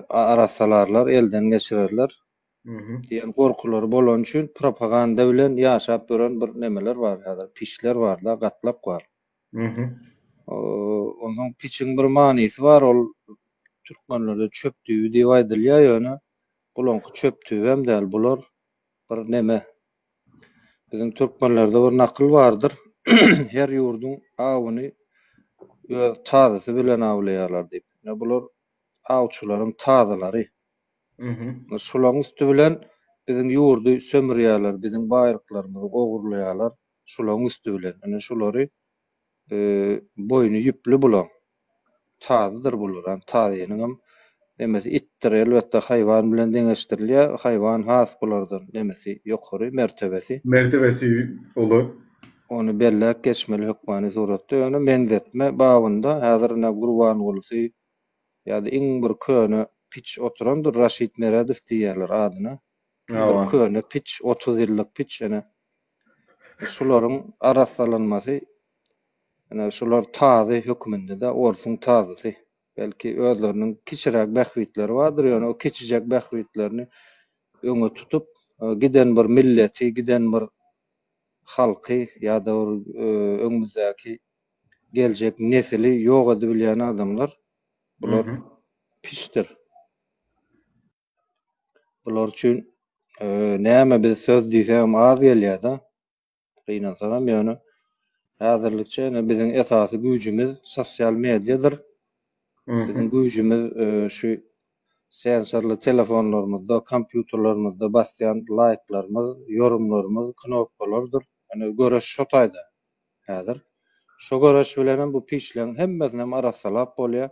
arassalarlar, elden geçirerler. Diýen gorkulary bolany üçin propaganda bilen ýaşap ýören bir nemeler bar häzir, piçler bar-da, gatlak bar. Onsoň piçiň bir manysy bar, ol türkmenlerde çöp düýbi diýip aýdylýar, ýöne bulaňky çöp düýbem däl, bular bir neme. Biziň türkmenlerde bir nakyl bardyr, her ýurduň awuny öz tazysy bilen awlaýarlar diýip. Ine bular awçylaryň tazylary. Şularyň üsti bilen biziň ýurdy sömürýärler, biziň baýlyklarymyzy ogurlaýarlar şularyň üsti bilen. Ine şulary boýny ýüpli bulaň. Tazydyr bular. Ýani tazynyňam nemesi itdir. Elbetde haýwan bilen deňeşdirilýär. Haýwan has bulardan nemesi ýokary, mertebesi. Mertebesi uly. Ony belläp geçmeli hökmany suratda. Ýöne meňzetme babynda häzir ine Gurbangulusy Ýa-da iň bir köne piç oturandyr, Raşid Meredow diýýärler adyna. Bir köne piç, 30 ýyllyk piç ene. Şularyň arassalanmasy ene şular tazy hökmünde-de, orsuň tazysy. Belki özleriniň kiçiräk bähbitleri bardyr, ýöne o kiçijek bähbitlerini öňe tutup. giden bir milleti, giden bir halky ýa-da bir öňümizdäki geljek nesili ýok edibilýän adamlar bular piçdir. Bular üçin näme biz söz diýsegem az gelýär-de. Gynansagam ýöne häzirlikçe ine biziň esasy güýjümiz sosial mediadyr. Biziň güýjümiz şu sensorly telefonlarymyzda, kompýuterlerimizde basýan laýklarymyz, ýorumlarymyz, knopkalardyr. Ine göreş şo taýda häzir. Şo göreş bilenem bu piçleň hemmesinem arassalap bolýar.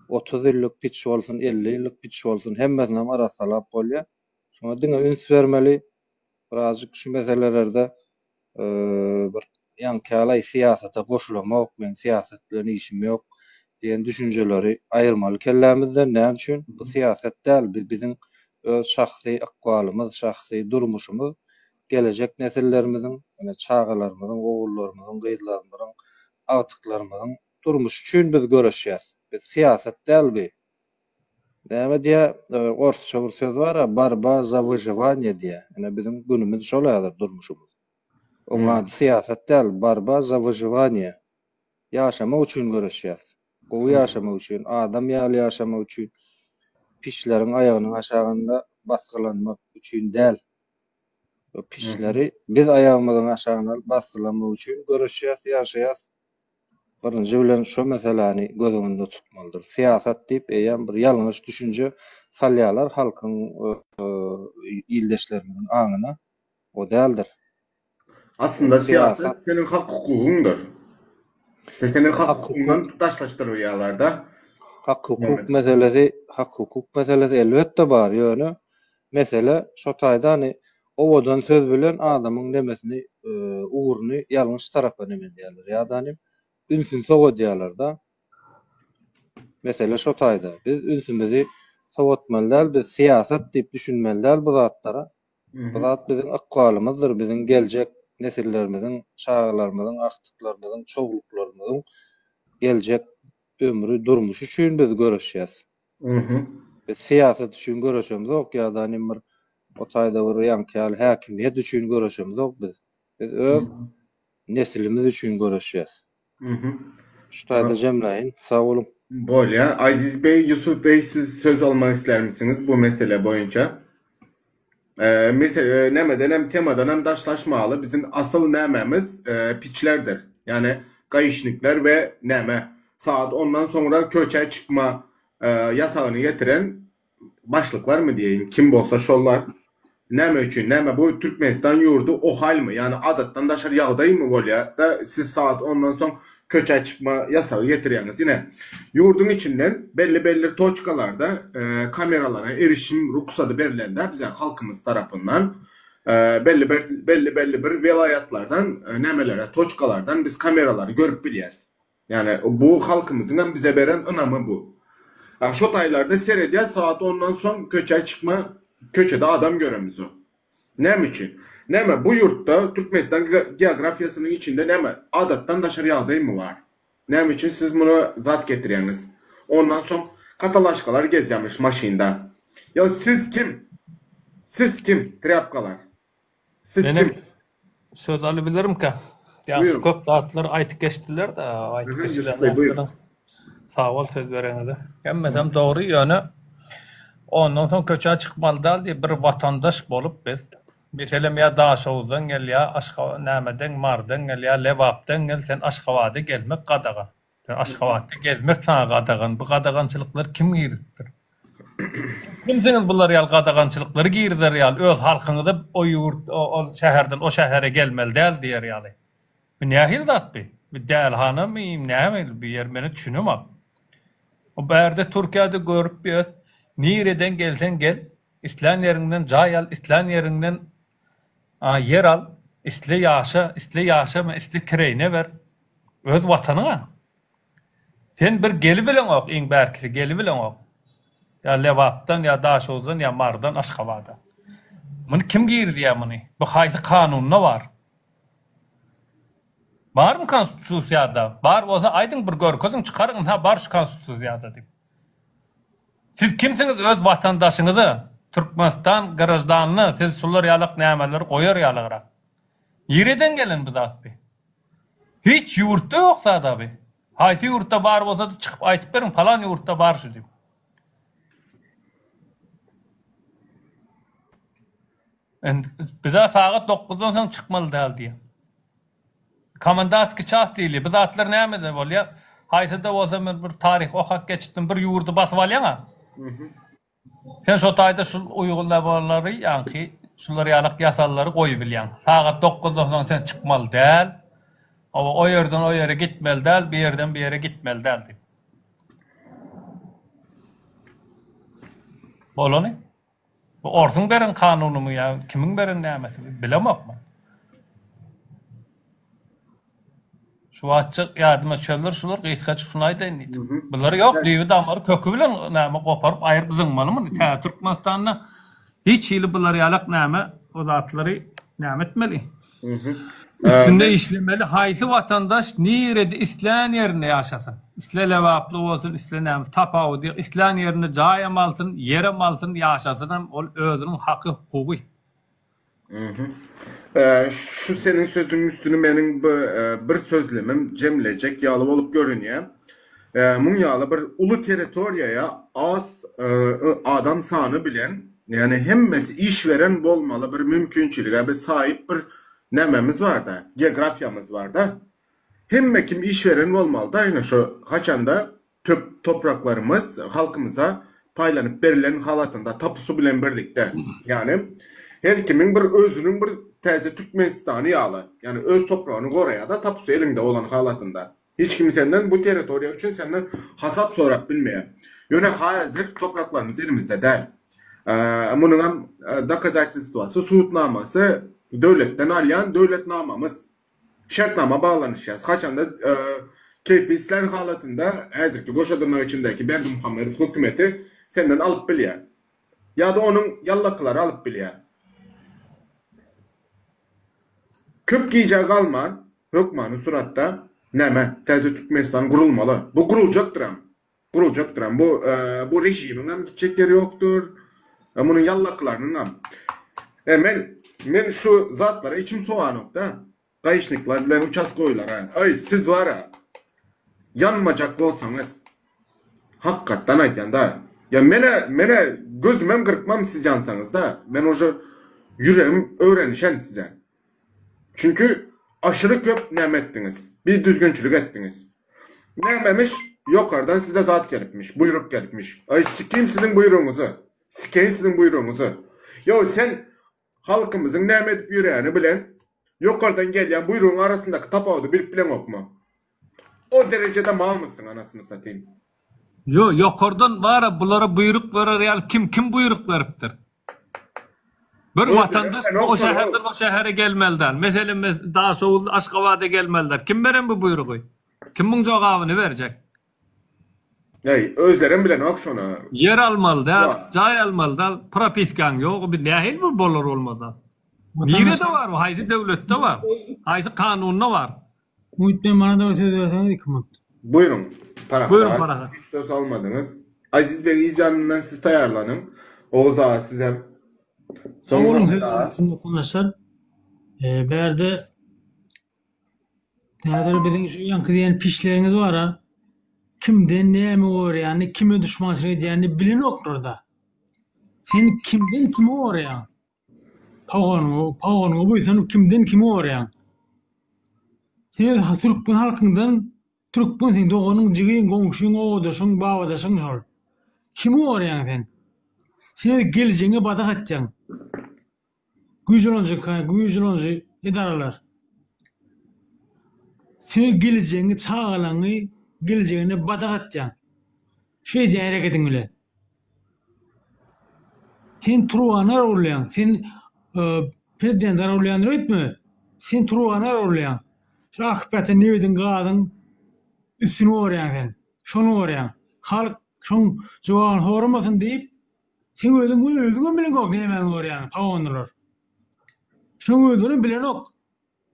30 ýyllyk piç bolsun, 50 ýyllyk piç bolsun hemmesinem arassalap bolýar. Şoňa diňe üns bermeli. Birazjyk şu meselelerde bir ýaňky-ýaly syýasata goşulamok, meň syýasat bilen işim ýok diýen düşünjeleri aýyrmaly kellämizden. Näme üçin? Bu syýasat däl, bu biziň öz şahsy ykbalymyz, şahsy durmuşymyz, gelejek nesillerimiziň, ýöne çagalarymyzyň, ogullarymyzyň, gyzlarymyzyň, agtyklarymyzyň durmuşy üçin biz göreşýäs. Biz syýasat däl bu. Näme diýýär, orsça bir söz bar-a, borba za wyžiwaniýe diýýär. Ine biziň günümiz şol häzir durmuşymyz. Oň ady syýasat däl, borba za wyžiwaniýe. Ýaşamak üçin göreşýäs. Gowy ýaşamak üçin, adam ýaly ýaşamak üçin, pişleriň aýagynyň aşagynda basgylanmak üçin däl. Pişleri biz aýagymyzyň aşagyna alyp basgylamak üçin göreşýäs, ýaşaýas. Birinji bilen şo meseläni göz öňünde tutmalydyr. Syýasat diýip eýýäm bir ýalňyş düşünje salýarlar halkyň ildeşlerimiziň aňyna. O däldir. Aslynda syýasat seniň hak-hukugyňdyr. İşte seniň hak-hukugyňdan daşlaşdyrýarlar-da. Hak-hukuk meselesi, hak-hukuk meselesi elbetde bar, ýöne mesele şo taýda hany owadan söz bilen adamyň nemesini, ugruny ýalňyş tarapa neme edýärler ýa-da hany ünsüni sowadýarlar-da. Mesele şo taýda. Biz ünsümizi sowatmaly däl, biz syýasat diýip düşünmeli däl bu zatlara. Bu zat biziň ykbalymyzdyr, biziň geljek nesillerimiziň, çagalarymyzyň, agtyklarymyzyň, çowluklarymyzyň geljek ömri, durmuşy üçin biz göreşýäs. Biz syýasat üçin göreşemzok ýa-da nim bir o taýda bir ýaňky ýaly häkimiýet üçin göreşemzok biz. Biz öz neslimiz üçin göreşýäs. Şu taýda jemläýin. Sag boluň. Bolýar. Aziz beý, Ýusuf beý siz söz almak islärmisiňiz bu mesele boýunça? Mesele nämeden hem temadan hem daşlaşmaly. Biziň asyl nämämiz piçlerdir. Ýagny gaişnikler we näme saat ondan soňra köçä çykma ýasagyny getiren başlyklarmy diýeýin, kim bolsa şollar. Näme üçin? Näme bu Türkmenistan ýurdy ohalmy? Ýagny adatdan daşary ýagdaýmy bolýar-da siz saat ondan soň köçä çykma ýasagy getirýäňiz. Ine, ýurduň içinden belli-belli toçkalarda kameralara erişim rugsady berlende bize halkymyz tarapyndan belli bir belli-belli bir welaýatlardan nämelere toçkalardan biz kameralary görüp bilýäs. Ýagny bu halkymyzyň hem bize beren ynamy bu. Şo taýlarda seredýäs saat ondan soň köçä çykma köçede adam göremizok. Näme üçin? Näme bu ýurtda Türkmenistan geografiýasynyň içinde näme adatdan daşary ýagdaýmy bar? Näme üçin siz muny zat getirýäňiz? Ondan soň katalaşkalar gezýämiş maşynda. Ýa siz kim? Siz kim trýapkalar? Siz Menem kim? söz alybilerimkä? Ýa Buýruň. köp zatlar aýtyp geçdiler-de, aýtyp Aha, geçilen Ýusup beý, buýruň. zatlaryň sag bol söz bereňize. Hemmesem dogry, ýöne ondan soň köçä çykmaly däl diýip bir watandaş bolup biz, meselem ýa Daşoguzdan gel, ýa Aşgabat nämeden, Marydan gel, ýa Lebapdan gel, sen Aşgabada gelmek gadagan. Sen Aşgabatda gezmek saňa gadagan. Bu gadagançylyklary kim girizipdir? Kimsiňiz bular ýaly gadagançylyklary girizer ýaly öz halkyňyza o ýurt ol şäherden o şähere gelmeli däl diýer ýaly. Bu nähili zat bu? Bu dälihanamy näme bu ýer mena düşünemok. O bärde Türkiýede görüp ýös nireden gelseň gel islän ýeriňden jaý al islän ýeriňden ýer al isle ýaşa isle ýaşama isle kireýine ber öz watanyňa. Sen bir gelibileňok iň bärkisi gelibileňok. Ýa Lebapdan ýa Daşoguzdan ýa Marydan Aşgabada. Muny kim girizýär muny? Bu haýsy kanunda bar? Barmy konstitusiýada? Bar bolsa aýdyň bir görkeziň çykaryň ynha bar şu konstitusiýada diýip. Siz kimsiňiz öz watandaşyňyza? Türkmenistan graždanyna siz şular ýalak nämeleri goýar ýalygrak. Nireden gelen bu zat bi? Hiç ýurtda ýok zada bi. Haýsy ýurtda bar bolsady çykyp aýtyp beriň palan ýurtda bar şu diýip. Indi bize sagat dokuzdan soň çykmaly däl diýýär. Komendantskiý ças diýilýär. Bu zatlar nämede bolýar? Haýsy-da bolsa men bir taryh okap geçipdim. Bir ýurdy basyp alýaň-a. Sen şo taýda şul uýgulamalary, ýaňky şular ýalak ýasallary goýubilýäň. Sagat dokuzdan soň sen çykmaly däl. Hawa, o ýerden o ýere gitmeli däl, bu ýerden bu ýere gitmeli däl diýip. Bolany. Bu orsuň beren kanunymy ýa kimiň beren nämesi bilemok men. Şu wagtça ýadyma düşenler şular gysgaça şuny aýdaýyn diýdim. Bulary ýok düýbi damary köki bilen näme goparyp aýryp zyňmaly muny. Täze Türkmenistanda hiç hili bular ýalak näme o zatlary näme etmeli. Üstünde işlemeli haýsy watandaş nirede islän ýerinde ýaşasyn. Isle lebaply bolsun isle näme tapawudy ýok islän ýerinde jaýam alsyn ýerem alsyn ýaşasynam ol özüniň haky hukugy. Şu seniň sözüň üstüni meniň bir sözlemim jemlejek ýaly bolup görünýär. Muň ýaly bir uly territoriýaýa az adam sany bilen, ýagny hemmesi iş beren bolmaly bir mümkinçilige biz saýyp bir nämemiz barda, geografiýamyz barda. Hemme kim iş beren bolmalyda ine şu haçanda töp topraklarymyz halkymyza paýlanyp berilen halatynda tapusy bilen birlikde. Ýagny her kimiň bir özüniň bir täze Türkmenistany ýaly, ýagny öz topragyny goraýada tapusy eliňde bolan halatynda. Hiç kim senden bu territoriýa üçin senden hasap sorap bilmeýär. Ýöne hazir topraklarymyz elimizde däl. Munuňam dokazatelstwasy, subutnamasy döwletden alýan döwletnamamyz. Şertnama baglanyşýas. Haçanda keýpi islän halatynda häzirki goşa dyrnak içindäki Berdimuhamedow hökümeti senden alyp bilýär. Ýa-da onuň ýallakylary alyp bilýär. Köp gijä galman, hökmany suratda näme, täze Türkmenistan gurulmaly. Bu guruljakdyram. Guruljakdyram. Bu bu režimiňem gitjek ýeri ýokdur. Munuň ýallakylarynyňam. E men men şu zatlara içim sowanok-da. Gaýyşnikler bilen uçastkoýlara. Aý siz bar-a, ýanmajak bolsaňyz, hakykatdan aýdýan-da. Ýa men-ä, men-ä gözümem gyrpmam siz ýansaňyz-da. Men uje ýüregim öwrenişen size. Çünki aşyry köp näme etdiňiz, bidüzgünçilik etdiňiz. Nämemiş, ýokardan size zat gelipmiş, buýruk gelipmiş. Aý sikim siziň buýrugyňyzy, sikeýin siziň buýrugyňyzy. Ýo sen halkymyzyň näme edip ýöräni bilen ýokardan gelýän buýrugyň arasyndaky tapawudy bilip bileňokmy? O derejede malmysyň anasyny satayym. Ýo, ýokardan bara bulara buýruk berer ýaly kim kim buýruk beripdir? Bir watandaş o şäherden o şähere gelmeli däl. Meselem Daşoguz Aşgabada gelmeli däl. Kim beren bu buýrugy? Kim muň jogabyny berjek? Eý, özlerem bilenok şony. Ýer almaly däl, jaý almaly däl, propiskaň ýok. Bu nähili bu bolar bolmaz zat? Nirede bar bu? Haýsy döwletde bar? Haýsy kanunda bar? Umyt bey bana-da bir söz berseňiz iki minut. Buýruň, Parahat Buýruň aga, Parahat. siz hiç söz almadyňyz. Aziz beg yz ýanyndan siz taýýarlanyň. Oguz aga siz hem. Sag Soň boluň Muhammet söz aga. üçin watandaşlar. Ee, bärde häzir biziň şu ýaňky diýen pişleriňiz bar-a. Kimden näme gorýanyny, kime duşmançylyk edýänini bilenoklar-da. Sen kimden kimi gorýaň? Poganyňa, poganyňa buýsanyp kimden kimi gorýaň? Sen öz türkmen halkyňdan türkmen seň doganyň, jigiň, goňşyň, obadaşyň, babadaşyň şol. Kimi gorýaň sen? Sen öz geljegiňe badak atýaň. Güýç ulanyjy, güýç ulanyjy edaralar. Sen öz geljegiňi, çagalaňy geljegine badak atýaň. Şu edýän hereketiň bilen. Sen turbany garawullaýaň. Sen prezidenti garawullaýandyr öýtme. Sen turbany garawullaýaň. Şu akyp ýatan nebitiň, gazyň üstüni goraýaň sen. Şony goraýaň. Halk şoň jogabyny soramasyn diýip, sen özüň özüňem bileňok nämäni goraýanyňy, pagonlylar. Şoň özlerem bilenok.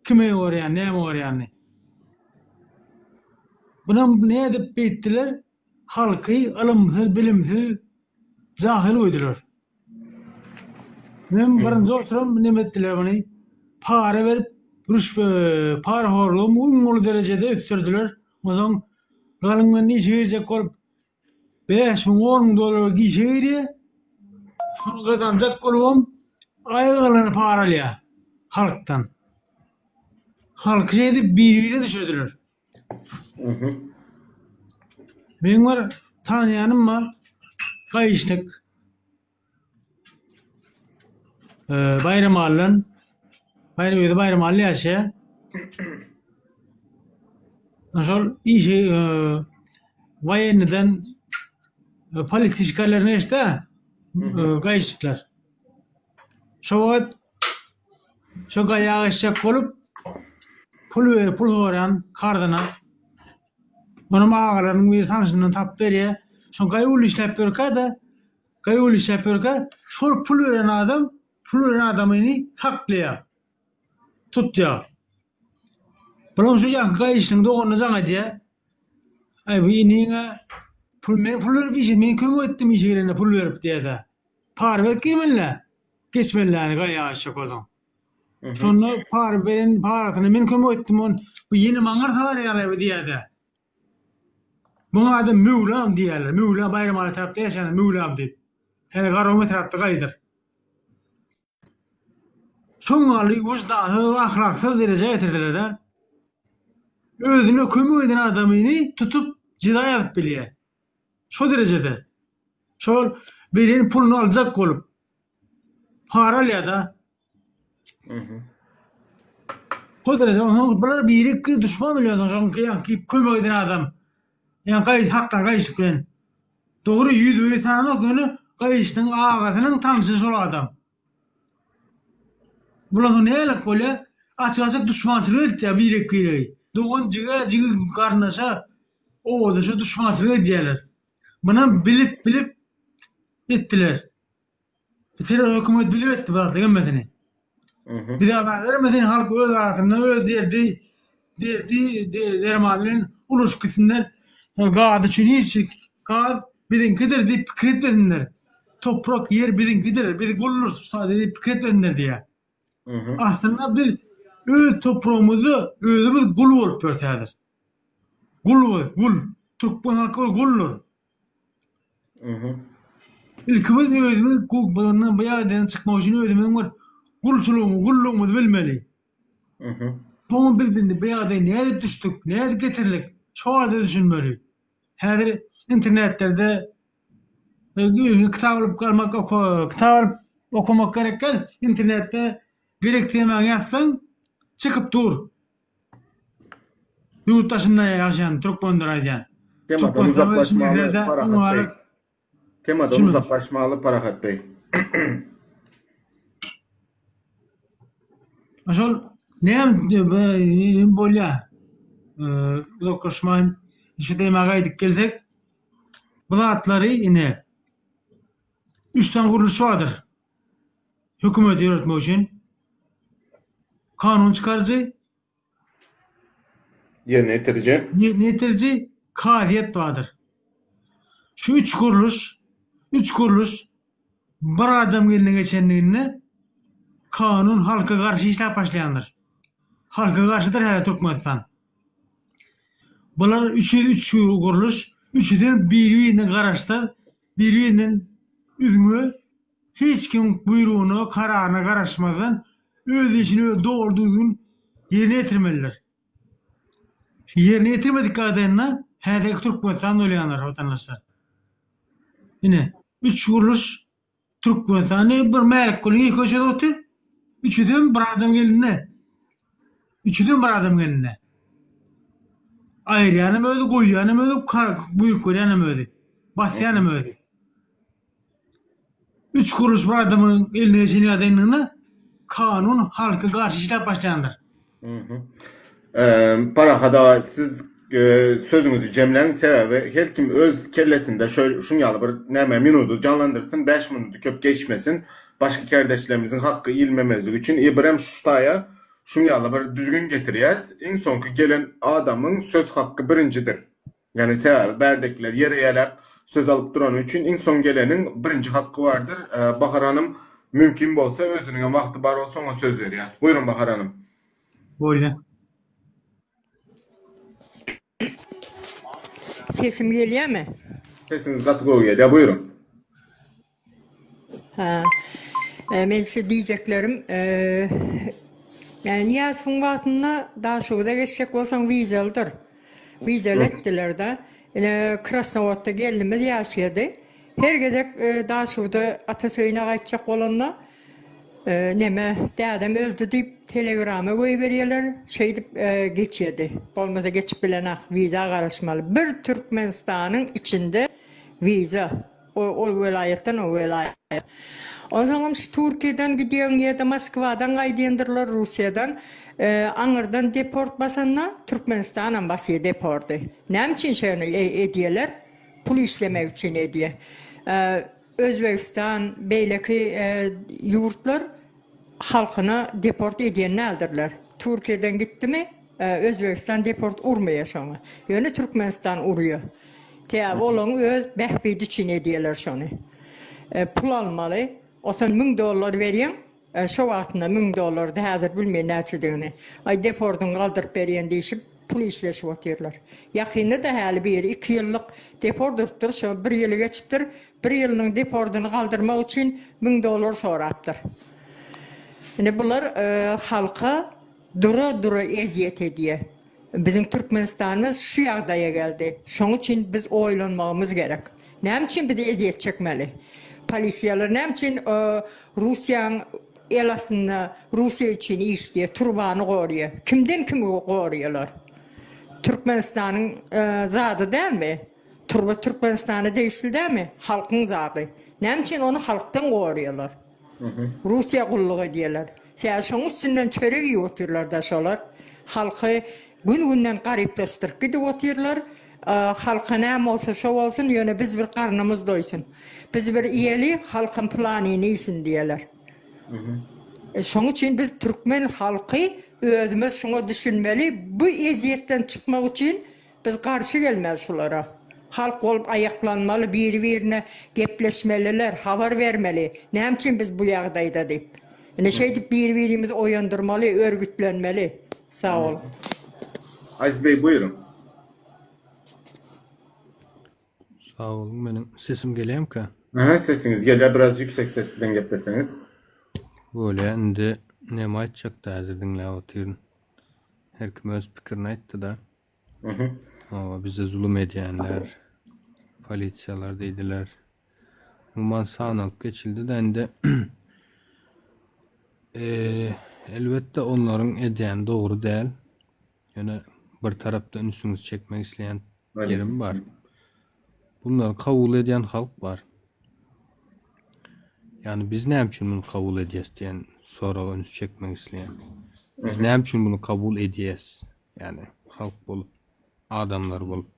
Kime gorýän, näme gorýänini. Bunam nädip beýtdiler? Halky ylymsyz, bilimsiz, jahyl goýdular. Hem birinji oturum neme etdiler muny? Para berip rüşwe, parahorlugy iň uly derejede ösdürdiler. Onsoň galyňdan işe girjek bolup 5000, 10000 dollara işe girýär. Şony gazanjak bolubam aýagyny para alýar halkdan. Halky şeýdip bir-birine düşürdiler. Meň bir tanaýanym bar, gaýyşlyk. Baýramalydan, Baýram özi Baýramaly ýaşaýar. Şol işi waýennydan polisiýa işgärlerine geçdi, gaýyşlyklar. Şo wagt şo gaýa geçjek bolup pul berip pul soraýan karzyna. Onam agalarynyň biri tanşyndan tapyp berýär. Şo gaýuwly işläp ýörkä-de, gaýuwly işläp ýörkä şol pul beren adam pul beren adamyny saklaýar. Tutýar. Bulam şu ýaňky gaýyşlyň doganyna jaň edýär. Aý bu iniňe pul men pul berip işe men kömek etdim işe girende pul berip diýýär-de. Para berip girmeli-dä. Geçmeli-dä gaýa aşak bolsaň. Şonda para beren parasyna men kömek etdim on bu ýene maňa salar ýaly bu diýýär-de. Muňa adam Möwlam diýýärler. Möwlam Baýramaly tarapda ýaşaýan Möwlam diýip. Häzir Garagum etrapda gaýdyr. Şoň ýaly wyždansyz we ahlaksyz derejä getirdiler-de. Özüne kömek eden adamyny tutup jeza ýazyp bilýär. Şo derejede. Şol beren puluny aljak bolup para alýar-da. Şo derejede onsoň bular biri-biri duşman bolýar onsoň şoňky ýaňky kömek eden adam. Ýa gaý hakdan gaýyşlyk bilen. Dogry ýüzbe-ýüz tananok ýöne gaýyşlygyň agasynyň tanşy şol adam. Bular soň nälik bolýar? Açyk-açyk duşmançylyk edýär birek-biregi. Dogan jigä, jigi garyndaşa, obadaşa duşmançylyk edýärler. Munam bilip-bilip etdiler. Bu terror hökümet bilip etdi bu zatlaryň hemmesini. Bize azar bermesin, halk öz arasynda öz derdi, derdi, dermany bilen ulaşyp gitsinler. Gaz üçin hiç gaz biziňkidir diýip pikir etmesinler. Toprak, ýer biziňkidir, biz guldurys şu taýda diýip pikir etmesinler diýýär. Aslynda biz öz topragymyzda özümiz gul bolup ýörüs häzir. Gul biz, gul. Türkmen halky bir guldur. Ilki biz özümiz bundan bu ýagdaýdan çykmak üçin özümiziň bir gulçulygymyzy, gullugymyzy bilmeli. Soňra biz indi bu ýagdaýa nädip düşdük, nädip getirildik, şo barada düşünmeli. Häzir internetlerde öýüňe kitap alyp galmak, kitap alyp okamak gerek däl, internetde gerek temaňy ýazsaň çykyp dur. Ýurt daşynda ýaşaýan türkmenler aýdýan. Temadan uzaklaşmaly Parahat Bey. Temadan uzaklaşmaly Parahat Bey. Şol näme bolýar? Uzaklaşmaýyn. Şu tema gaýdyp gelsek, bu zatlary ine üç sany gurluş bardyr. Hökümeti ýöretmek üçin kanun çykaryjy, Ýerine ýetiriji. Ýerine ýetiriji kazyýet bardyr. Şu üç gurluş, üç gurluş bir adam eline geçenliginde kanun halka garşy işläp başlaýandyr. Halka garşydyr häzir Türkmenistan. Bular üçi üç gurluş, üçüsem biri-birinden garaşsyz, biri-birinden üzňe, hiç kimiň buýrugyna, kararyna garaşmazdan öz işini öz dogry düzgün ýerine ýetirmelidir. Şu ýerine ýetirmedik ýagdaýynda häzirki Türkmenistan bolýandyr watandaşlar. Ine, üç gurluş Türkmenistanda bir Mälikgulyň iki köçesi otyr. Üçüsem bir adam elinde. Üçüsem bir adam elinde. Aýyrýanam özi, goýýanam özi, buýruk berýänem özi. Basýanam özi. Üç kuruş bir adamyň eline geçen ýagdaýynda kanun halka garşy işläp başlandyr. Parahat aga siz sözüňizi jemläň sebäbi her kim öz kellesinde şöyle şuň ýaly bir näme minudy janlandyrsyn 5 minudy köp geçmesin başga kärdeşlerimiziň hakky iýilmemezligi üçin i birem şu taýa şuň ýaly bir düzgün getirýäs iň soňky gelen adamyň söz hakky birinjidir. Ýagny sebäbi bärdekiler ýer eýeläp söz alyp durany üçin iň soň geleniň birinji hakky bardyr. Bahar hanym. Mümkin bolsa özüniňem wagty bar bolsa oňa söz berýäs. Buýruň Bahar hanym. Bolýa. Sesim gelýärmi? Sesiňiz gaty gowy gelýär, buýruň. Ha. E, men şu diýjeklerim, e, ýani Nyýazowyň wagtynda Daşoguza geçjek bolsaň wizalydyr. Wizaly etdiler-de. Ine, Krasnowodda gelnimiz ýaşaýardy. Her gezek e, Daşoguza atasy öýüne gaýtjak bolanda, Neme, dädem öldi diýip telegrama goýberýärler, şeýdip geçýärdi. Bolmasa geçip bilenak, wiza garaşmaly. Bir Türkmenistanyň içinde wiza, ol welaýatdan o welaýata. Onsoňam şu Türkiýeden gidýäň ýa-da Moskwadan gaýdýandyrlar, Russiýadan, aňyrdan deport basanda Türkmenistanam basýar deporty. Näme üçin şeýle edýärler? Pul işlemek üçin edýär. Özbegistan, beýleki ýurtlar halkyna deport edýän däldirler. Türkiýeden gitdimi, Özbegistan deport urmaýar şoňa. Ýöne Türkmenistan urýar. Sebäbi olaň öz bähbidi üçin edýärler şony. Pul almaly. Osan 1000 dollar berýäň, Şo wagtynda müň dollardy, häzir bilmeýän näçedigini. Aý, depordyňy galdyryp berýän diýşip, pul işleşip otyrlar. Ýakynda-da häli biri iki ýyllyk deport urupdyr, şo bir ýyly geçipdir, bir ýylynyň depordyny galdyrmak üçin müň dollar sorapdyr. Indi bular halka dura-dura ezýet edýär. Biziň Türkmenistanymyz şu ýagdaýa geldi. Şoň üçin biz oýlanmagymyz gerek. Näme üçin biz ezýet çekmeli? Polisiýalar näme üçin Russiýaň el astynda Russiýa üçin işleýär, turbany gorýar? Kimden kimi gorýarlar? Türkmenistanyň zady dälmi? Turba Türkmenistana degişli dälmi? Halkyň zady. Näme üçin ony halkdan gorýarlar? Russiýa gulluk edýärler. Sebäbi şoň üstünden çörek iýip otyrlar-da şolar. Halky gün-günden garyplaşdyryp gidip otyrlar. Halka näme bolsa şo bolsun, ýöne biz bir garnymyz doýsun. Biz bir iýeli, halkam pylanyny iýsin diýerler. Şoň üçin biz türkmen halky özümiz şuňa düşünmeli, bu ezýetden çykmak üçin Biz garşy gelmeli şulara. Halk bolup aýaklanmaly, biri-birine gepleşmeliler, habar bermeli, näme üçin biz bu ýagdaýda diýip. Ine şeýdip biri-birimizi oýandyrmaly, örgütlenmeli. Sag boluň. Aziz bey buýruň. Sag boluň meniň sesim gelýämkä? Aha sesiňiz gelýär biraz ýüksek ses bilen gepleseňiz. Bolýa indi näme aýtjakda häzir diňläp otyryn. Her kim öz pikirini aýtdyda. Hawa, bize zulum edýänler, polisiýalar diýdiler. Umuman sanalyp geçildi-de indi elbetde onlaryň edýäni dogry däl. Ýöne bir tarapda ünsüňizi çekmek isleýän ýerim bar. Bunlary kabul edýän halk bar. Ýagny biz näme üçin muny kabul edýäs diýen soraga üns çekmek isleýän. Biz näme üçin muny kabul edýäs? Ýagny halk bolup, adamlar bolup.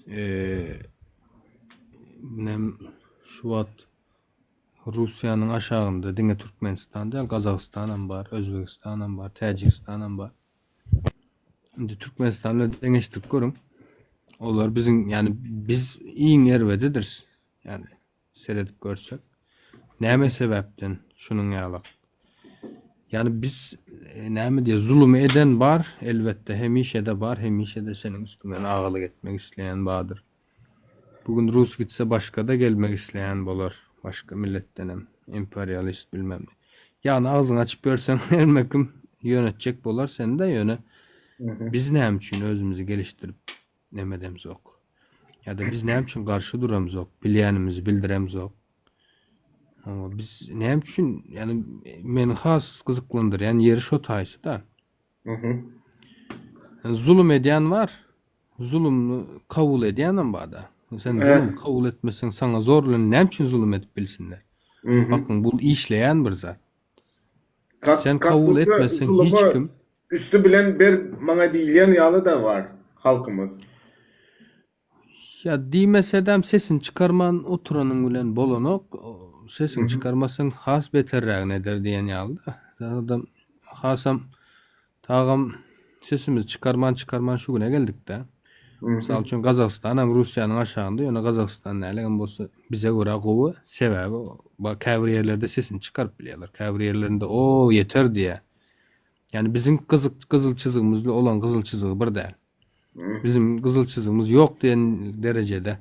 Eee nem şu wagt Russiýanyň aşagynda diňe Türkmenistan däl, Gazagystan hem bar, Özbegistan hem bar, Täjigistan hem bar. Indi Türkmenistan bilen deňeşdirip görüň. Olar biziň, ýagny biz iň erbedidiris. Ýagny seredip görsek. Näme sebäpden şunuň ýaly? Ýagny biz e, näme diýe zulum eden bar, elbetde hemişe-de bar, hemişe-de seniň üstüňden agalyk etmek isleýän bardyr. Bu gün rus gitse başga-da gelmek isleýän bolar, başga milletdenem, imperialist bilmem ne. Ýagny agzyňy açyp ýörseň hemme kim ýönetjek bolar seni-de ýöne biz näme üçin özümizi gelişdirip neme edemzok? Ýa-da biz näme üçin garşy duramzok, bilýänimizi bildiremzok? Hawa, biz näme üçin, ýagny meni has gyzyklandyrýan ýeri şo taýsy-da. Zulum edýän bar, zulumny kabul edýänem bar-da. Sen zulum kabul etmeseň, saňa zor bilen näme üçin zulum edip bilsinler? Bakyň, bu işleýän bir zat. Sen kabul etmeseň hiç kim Üsti bilen ber maňa diýilýän ýaly-da bar halkymyz. Ýa diýmesedem sesini çykarman oturanyň bilen bolanok. Sesiňi çykarmasaň has beterrägini eder diýen ýaly-da. Adam hasam tagam sesimizi çykarman çykarman şu güne geldik-dä. Mysal üçin Gazagystan hem Russiýanyň aşagynda, ýöne Gazagystan nälegem bolsa bize görä gowy, sebäbi käbir ýerlerde sesini çykaryp bilýärler, käbir ýerlerinde o ýeter diýýär. Ýani biziň gyzyk gyzyl çyzygymyz bilen olaň gyzyl çyzygy bir däl. Bizim gyzyl çyzygymyz ýok diýen derejede.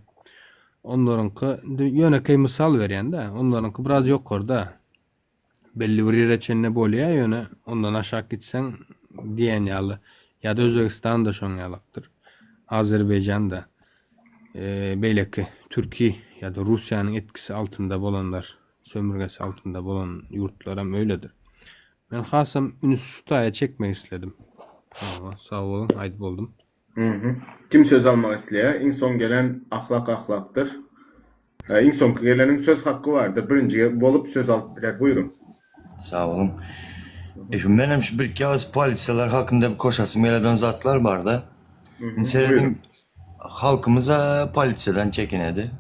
Onlaryňky indi ýönekeý mysal berýän-de, onlaryňky biraz ýokarda. Belli bir ýere çenli bolýar, ýöne ondan aşak gitseň diýen ýaly. Ýa-da Özbegistan-da şoň ýalakdyr. Azerbaýjan-da. Beýleki türki ýa-da Russiýanyň etkisi altynda bolanlar, sömürgesi altynda bolan ýurtlaram öýledir. Men hasam üns şu taýa çekmek isledim. Sag boluň, aýdyp boldum. Kim söz almak isleýär? Iň soň gelen ahlak ahlakdyr. Iň soňky geleniň söz hakky bardyr. Birinji bolup söz alyp biler. Buýruň. Sag boluň. E şu menem şu bir iki agyz polisiýalar hakynda bir koşasym geleden zatlar barda. Indi serediň halkymyz-a polisiýadan çekinedi.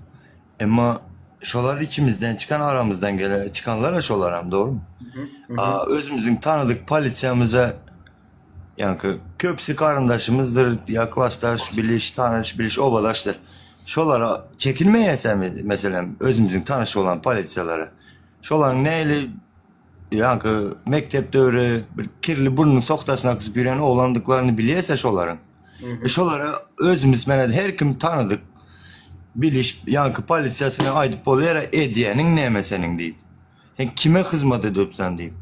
Emma şolar içimizden çykan aramyzdan gele çykanlar-a şolaram dogrymy? A özümiziň tanydyk polisiýamyza Ýaňky köpüsi garyndaşymyzdyr, ýa klasdaş, biliş, tanyş, biliş, obadaşdyr. Şolara çekinmeýäsemi, meselem, özümiziň tanyş bolan polisiýalara. Şolaryň nähili ýaňky mekdep döwri bir kirli burnuny sokdasyna akyzyp ýören oglandyklaryny bilýäs-ä şolaryň. E şolara özümiz menä her kim tanydyk, biliş, ýaňky polisiýasyna aýdyp bolýar-a edýäniň näme seniň diýip. Sen kime hyzmat edipsen diýip.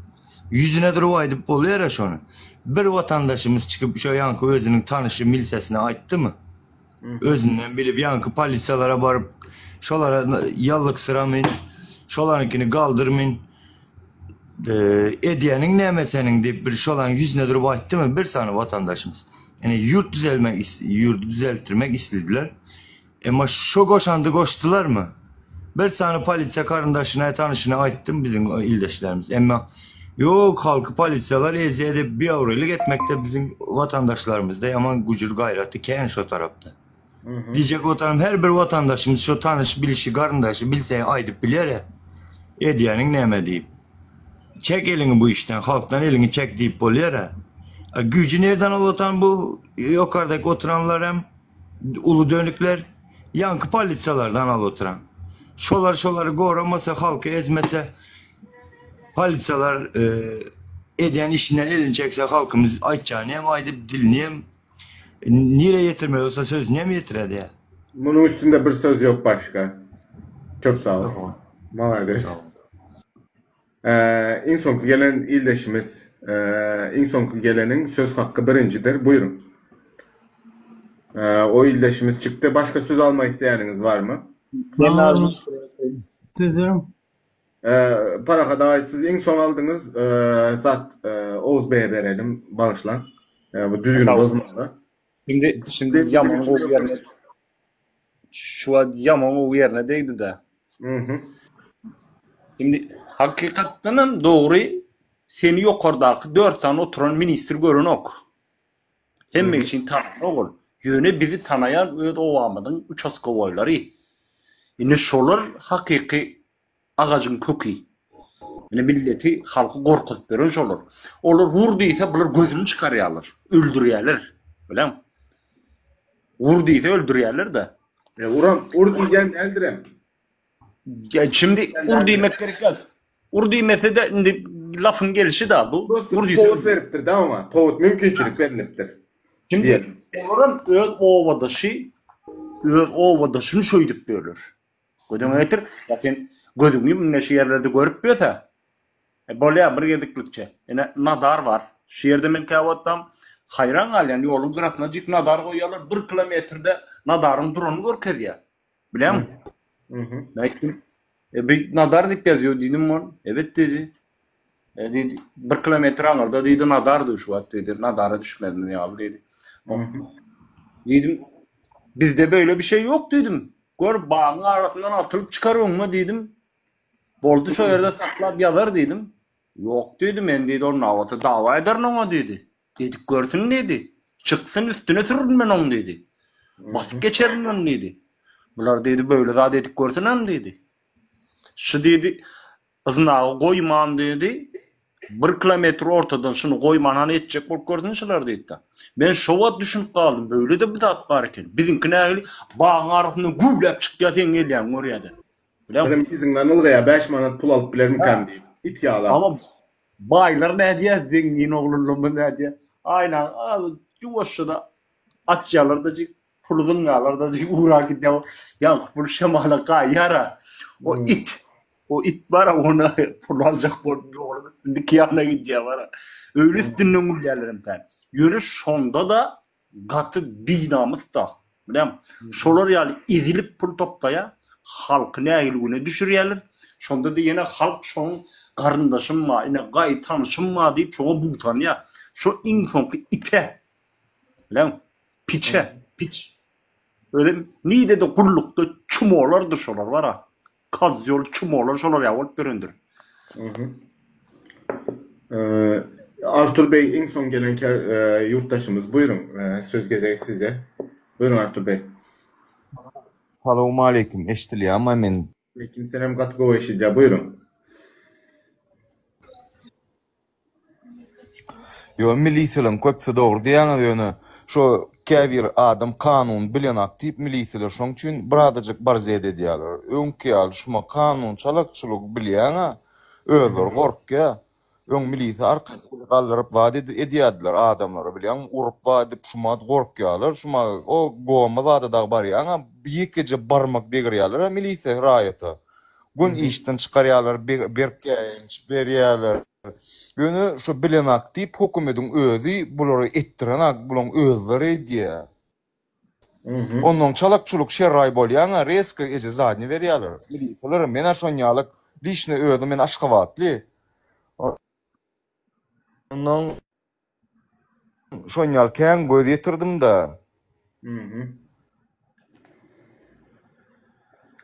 Ýüzüne durup aýdyp bolýara şony. Bir watandaşymyz çykyp şo ýaňky özüniň tanyşy milsesine aýtdymy? Özünden bilip ýaňky polisiýalara baryp şolara ýallyksıramyn, şolaryňkyny galdyrmyn, edýäniň näme seniň diýip bir şolaryň ýüzüne durup aýtdymy bir sany watandaşymyz. Ýani ýurt düzelmek ýurdy düzeltdirmek islediler. Emma şo goşandy goşdularmy? Bir sany polisiýa garyndaşyna, tanyşyna aýtdym biziň ildeşlerimiz. Emma ýok halky polisiýalar ezýä diýip biabraýlyk etmekde biziň watandaşlarymyzda ýaman gujur gaýraty kän şo tarapda. Diýjek bolsanym her bir watandaşymyz şo tanyş bilişi garyndaşy bilse aýdyp biler edýäniň näme diýip. Çek eliňi bu işden halkdan eliňi çek diýip bolýar. A güýji nerden alatan bu ýokardaky oturanlar hem? Uly dönükler ýaňky polisiýalardan al oturan. Şolar şolary goramasa, halky ezmese, polisiýalar edýän işinden elini çekse halkymyz aýtjagyny hem aýdyp, dilini hem nirä ýetirmeli bolsa sözüni hem ýetiredi. Munuň üstünde bir söz ýok başga. Köp sag bol. Malades. Iň soňky gelen ildeşimiz, iň soňky geleniň söz hakky birinjidir. Buýruň. O ildeşimiz çykdy. Başga söz almak isleýäniňiz barmy? Men Sözüm. Parahat aga siz iň soň aldyňyz. Zat Oguz beýe berelim. Bagyşlaň. Bu düzgüni bozmaly. Şimdi şimdi ýaman gowy ýerine şu wagt ýaman gowy ýerine degdi-de. Mhm. Şimdi hakykatdan hem dogry seni ýokardaky 4 sany oturan ministr görenok. Hemme kişini tananok ol. Ýöne bizi tanaýan öz obamyzyň uçastkowoýlary. Indi şolar hakyky agajyň köki. Ine milleti, halky gorkuzyp ýören şolar. Olar wur diýse bular gözüni çykarýarlar, öldürýärler. Bileň. Wur diýse öldürýärler-de. E, uram, ur diýýän däldirem. Ya şimdi ur diýmek gerek däl. Ur diýmese-de indi lafyň gelşi da bu. Dostum, Ur diýse powut beripdir da oňa. Powut mümkinçilik berlipdir. Şimdi Diýelim. olaram öz obadaşy, öz obadaşyny şöýdüp böler. Gözüňe getir, ýa sen gözüňi ýum ine şu ýerlerde görüp ýörse, e, bolýar bir gezeklikçe. Ine nadar bar. Şu ýerde men käwagtam haýran galýan, ýoluň gyrasyna jik nadar goýýarlar, bir kilometrde nadaryň duranyny görkezýär. Bilýäňmi? Men aýtdym, e, bir nadar diýip ýazýar diýdim ol. Evet diýdi. E, diýdi, bir kilometr aňyrda diýdi, nadar diýdi şu wagt diýdi, nadara düşmezmiz ýaly diýdi. Diýdim, bizde beýle bir şey ýok diýdim. Gör, bagyň arasyndan atylyp çykar öňüňe diýdim. Boldy şo ýerde saklap ýazar diýdim. Ýok diýdi, men diýdi, ol nabata dawa ederin oňa diýdi. Edip görsün diýdi. Çyksyn üstüne sürün men oň diýdi. Basyp geçerin ony diýdi. Bular diýdi, beýle zat edip görsünem diýdi. Şu diýdi, yznagy goýman diýdi. Bir kilometr ortadan şuny goýman hany etjek bolup görsün şular diýdi. Men şo wagt düşünip galdym, beýle-de bir zat bar eken. Biziňki nähili bagyň arasyndan güwläp çykýar seň gelýäňi görýär-de. Bileňmi? Birem yzyňdan ylgaýar 5 manat pul alyp bilermikäm diýip. It ýalak. Ama baýlar nädýär, zengin oglanlarymyz nädýär? Aýna ýuwaşja-da Açýarlar-da jik, puly zyňýarlar-da jik, ugra gidýär. Ýaňky pul şemala gaýýar-a. O it, o it bar-a, ony pul aljak bolup ýoluň üstünde iki ýana gidýär bar-a. Öýle üstünden gülýärlerem kän. Ýöne şonda-da gaty binamys-da. Bilýäňmi? Şolar ýaly ezilip pul toplaýar, halky nähili güne düşürýärler. Şonda-da ýene halk şoň garyndaşym bar, ine gaý tanşym bar diýip şoňa buýsanýar. Şo iň soňky ite Bileň, piçe, piç. Özem nidede gullukda çumolardyr şolar bara. Kozýol çumolar şolar ýa bolup ýörendir. Artur Bey iň soň gelen ýurtdaşymyz buýruň söz gezegi size. Buýruň Artur Bey. Salowmaleýkim eşdilýärmi men? Aleýkim selam gaty gowy eşidýär buýruň. Ýo milisiýalaryň köpüsi dogry diýýäňiz ýöne şo käbir adam kanuny bilenak diýip milisiýalar şoň üçin birazajyk barzet edýärler. Öňki ýaly şuma kanun çalakçylygy bilýäňä özleri gorkýa. Öň milisiýa arkaýyn el galdyryp zat edýärdiler adamlara bilýäňmi urup zat edip şumat gorkýarlar şuma o goma zada dagy barýaňa ýekeje barmak degirýärler milisiýa raýata. Gün işden çykarýarlar berk käýinç berýärler. Ýöne şo bilenak diýip hökümediň özi bulary etdirenak bulaň özleri edýä. Onnoň çalak çuluk şerraý bolýaňa reska eje zadny berýäler. Milisiýalara menä şonýalyk liçno özüm men aşgabatly. Onnoň Şonýaly kän göz ýetirdim-de.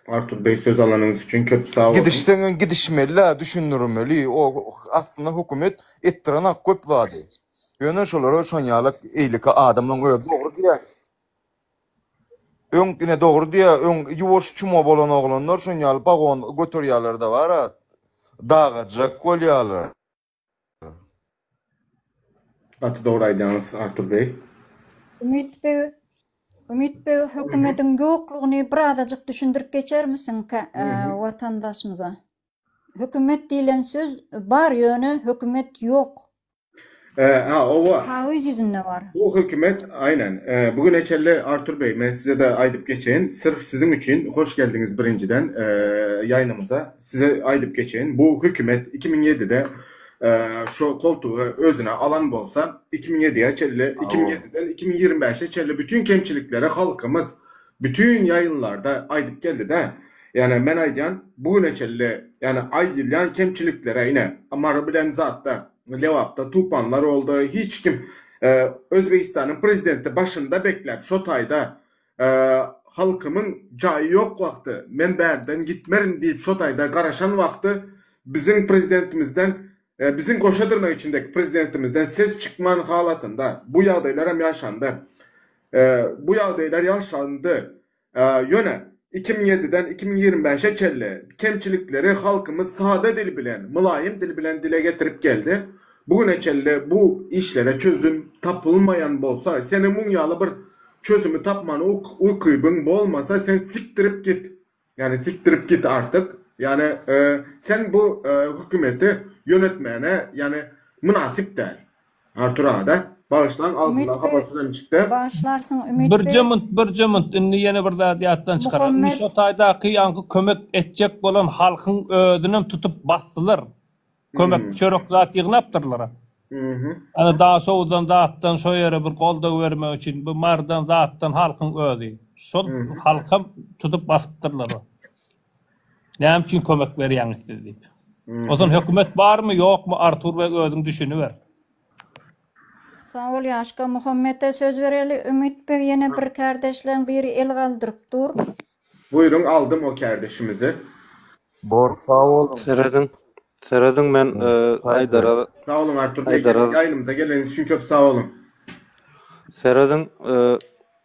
Artur beý söz alanyňyz üçin köp sag boluň. Gidişseňem gidişmeli-ä, düşündirmeli. O aslynda hökümet etdirenak köp zady. Ýöne şolara şonýaly eýleki adamlaň özi dogry diýýär. Öň ine dogry diýýär, öň ýuwaş çumo bolan oglanlar şonýaly pagon göterýärler-de bar-a, dagajak bolýarlar. Gaty dogry aýdýaňyz Artur beý. Ümit beg Ümit beg hökümediň ýoklugyny birazajyk düşündirip geçermisiň watandaşymyza? Hökümet diýlen söz bar ýöne hökümet ýok. Ha owa. Kagyz ýüzünde bar. Bu hökümet aýnen. Bu güne çenli Artur beý men size-de aýdyp geçeýin. Syrf siziň üçin hoş geldiňiz birinjiden ýaýnymyza. Size aýdyp geçeýin. Bu hökümet 2007-de şu koltugy özüne alan bolsa, 2007-ä çenli, 2007-den 2025-e çenli bütin kemçilikleri halkymyz bütin ýaýynlarda aýdyp geldi-de. Ýani men aýdýan, bu güne çenli, ýani aýdylýan kemçiliklere ine, Mary bilen zatda, Lebapda tupanlar boldy, hiç kim Özbegistanyň prezidenti başynda bekläp şo taýda Halkymyň jaýy ýok wagty, men bärden gitmerin diýip şo taýda garaşan wagty biziň prezidentimizden, biziň goşa dyrnak içindäki prezidentimizden ses çykman halatynda bu ýagdaýlaram ýaşandy. Bu ýagdaýlar ýaşandy. Ýöne 2007-den 2025-e çenli kemçilikleri halkymyz sada dil bilen, mylaýym dil bilen dile getirip geldi. Bu güne çenli bu işlere çözüm tapylmaýan bolsa, seniň muň ýaly bir çözümi tapmana ukybyň bolmasa sen sikdirip git. Ýani sikdirip git artyk. Ýani sen bu hökümeti ýönetmäne ýani mynasyp däl. Artur aga-da. Bagyşlaň agzymdan hapa sözem çykdy. Bagyşlarsyň Ümit beg. Birje munt, birje munt, indi ýene bir zady ýatdan çykar. Indi Muhammet. şo taýdaky ýaňky kömek etjek bolan halkyň özünem tutup basdylar. Kömek çörek zat ýygnapdyrlar. Ana Daşoguzdan zatdan şo ýere bir goldaw bermek üçin bu Marydan zatdan halkyň özi. Şol halkam tutup basypdyrlar. Näme üçin kömek berýäňiz siz diýip. Ozan hökümet barmy ýokmy Artur beg özüň düşüniber. Sag bol Ýaşka Muhammete söz bereli Ümit beg ýene bir kärdeşleň biri el galdyryp dur. Buýruň aldym o kärdeşimizi. Bor sag boluň. Serediň, serediň men aýdara Sag boluň Artur bey aýdara ýaýnymyza geleniňiz üçin köp sag boluň. Serediň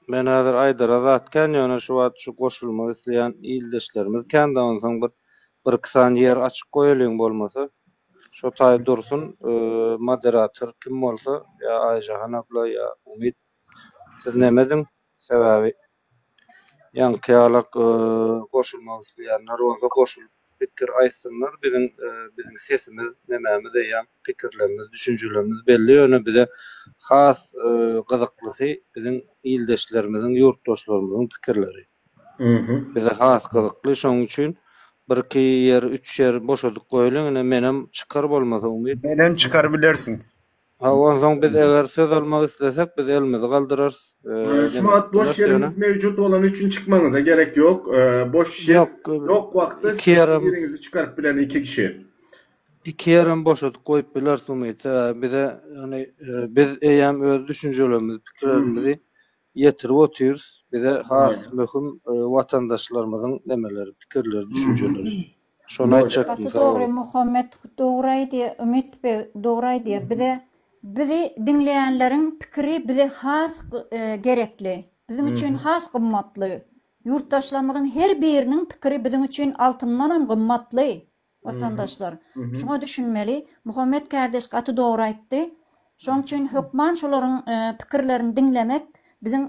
men häzir aýdara zat kän ýöne şu wagt şu goşulmak isleýän ildeşlerimiz kände onsoň bir bir iki sany ýer açyk goýalyň bolmasa. Şo taý dursun, moderator kim bolsa, ýa Aýjahan abla, ýa Umyt, siz neme ediň, sebäbi ýaňky ýalak goşulmak isleýänler bolsa goşulyp pikir aýtsynlar, biziň biziň sesimiz, nemämiz eýýäm pikirlerimiz, düşünjelerimiz belli, ýöne bize has gyzyklysy biziň ildeşlerimiziň, ýurtdaşlarymyzyň pikirleri. Bize has gyzykly, şonuň üçin birki ýer, üç ýer boşadyp goýalyň, ine menem çykar bolmasa Umyt. Menem çykar bilersiň. Hawa, onsoň biz eger söz almak islesek, biz elimizi galdyrarys. Şu wagt boş ýerimiz mewjut bolany üçin çykmagyňyza gerek ýok. Boş ýer ýok wagtda siz biriňizi çykaryp bilen iki kişi. Iki ýerem boşadyp goýup bileris Umyt. Sebäbi bize, ýagny biz eýýäm öz düşünjelerimizi, pikirlerimizi ýetirip otyrys. Bize has möhüm watandaşlarymyzyň nemeleri, pikirleri, düşünjeleri. Şony aýtjakdym, Gaty sag dogry boluň. Muhammet dogry aýdýa Ümit beg dogry aýdýa bize bizi diňleýänleriň pikiri bize has gerekli biziň üçin has gymmatly ýurtdaşlarymyzyň her biriniň pikiri biziň üçin altyndanam gymmatly Watandaşlar, şuňa düşünmeli. Muhammet kärdeş gaty dogry aýtdy. Şoň üçin hökman şolaryň pikirlerini diňlemek biziň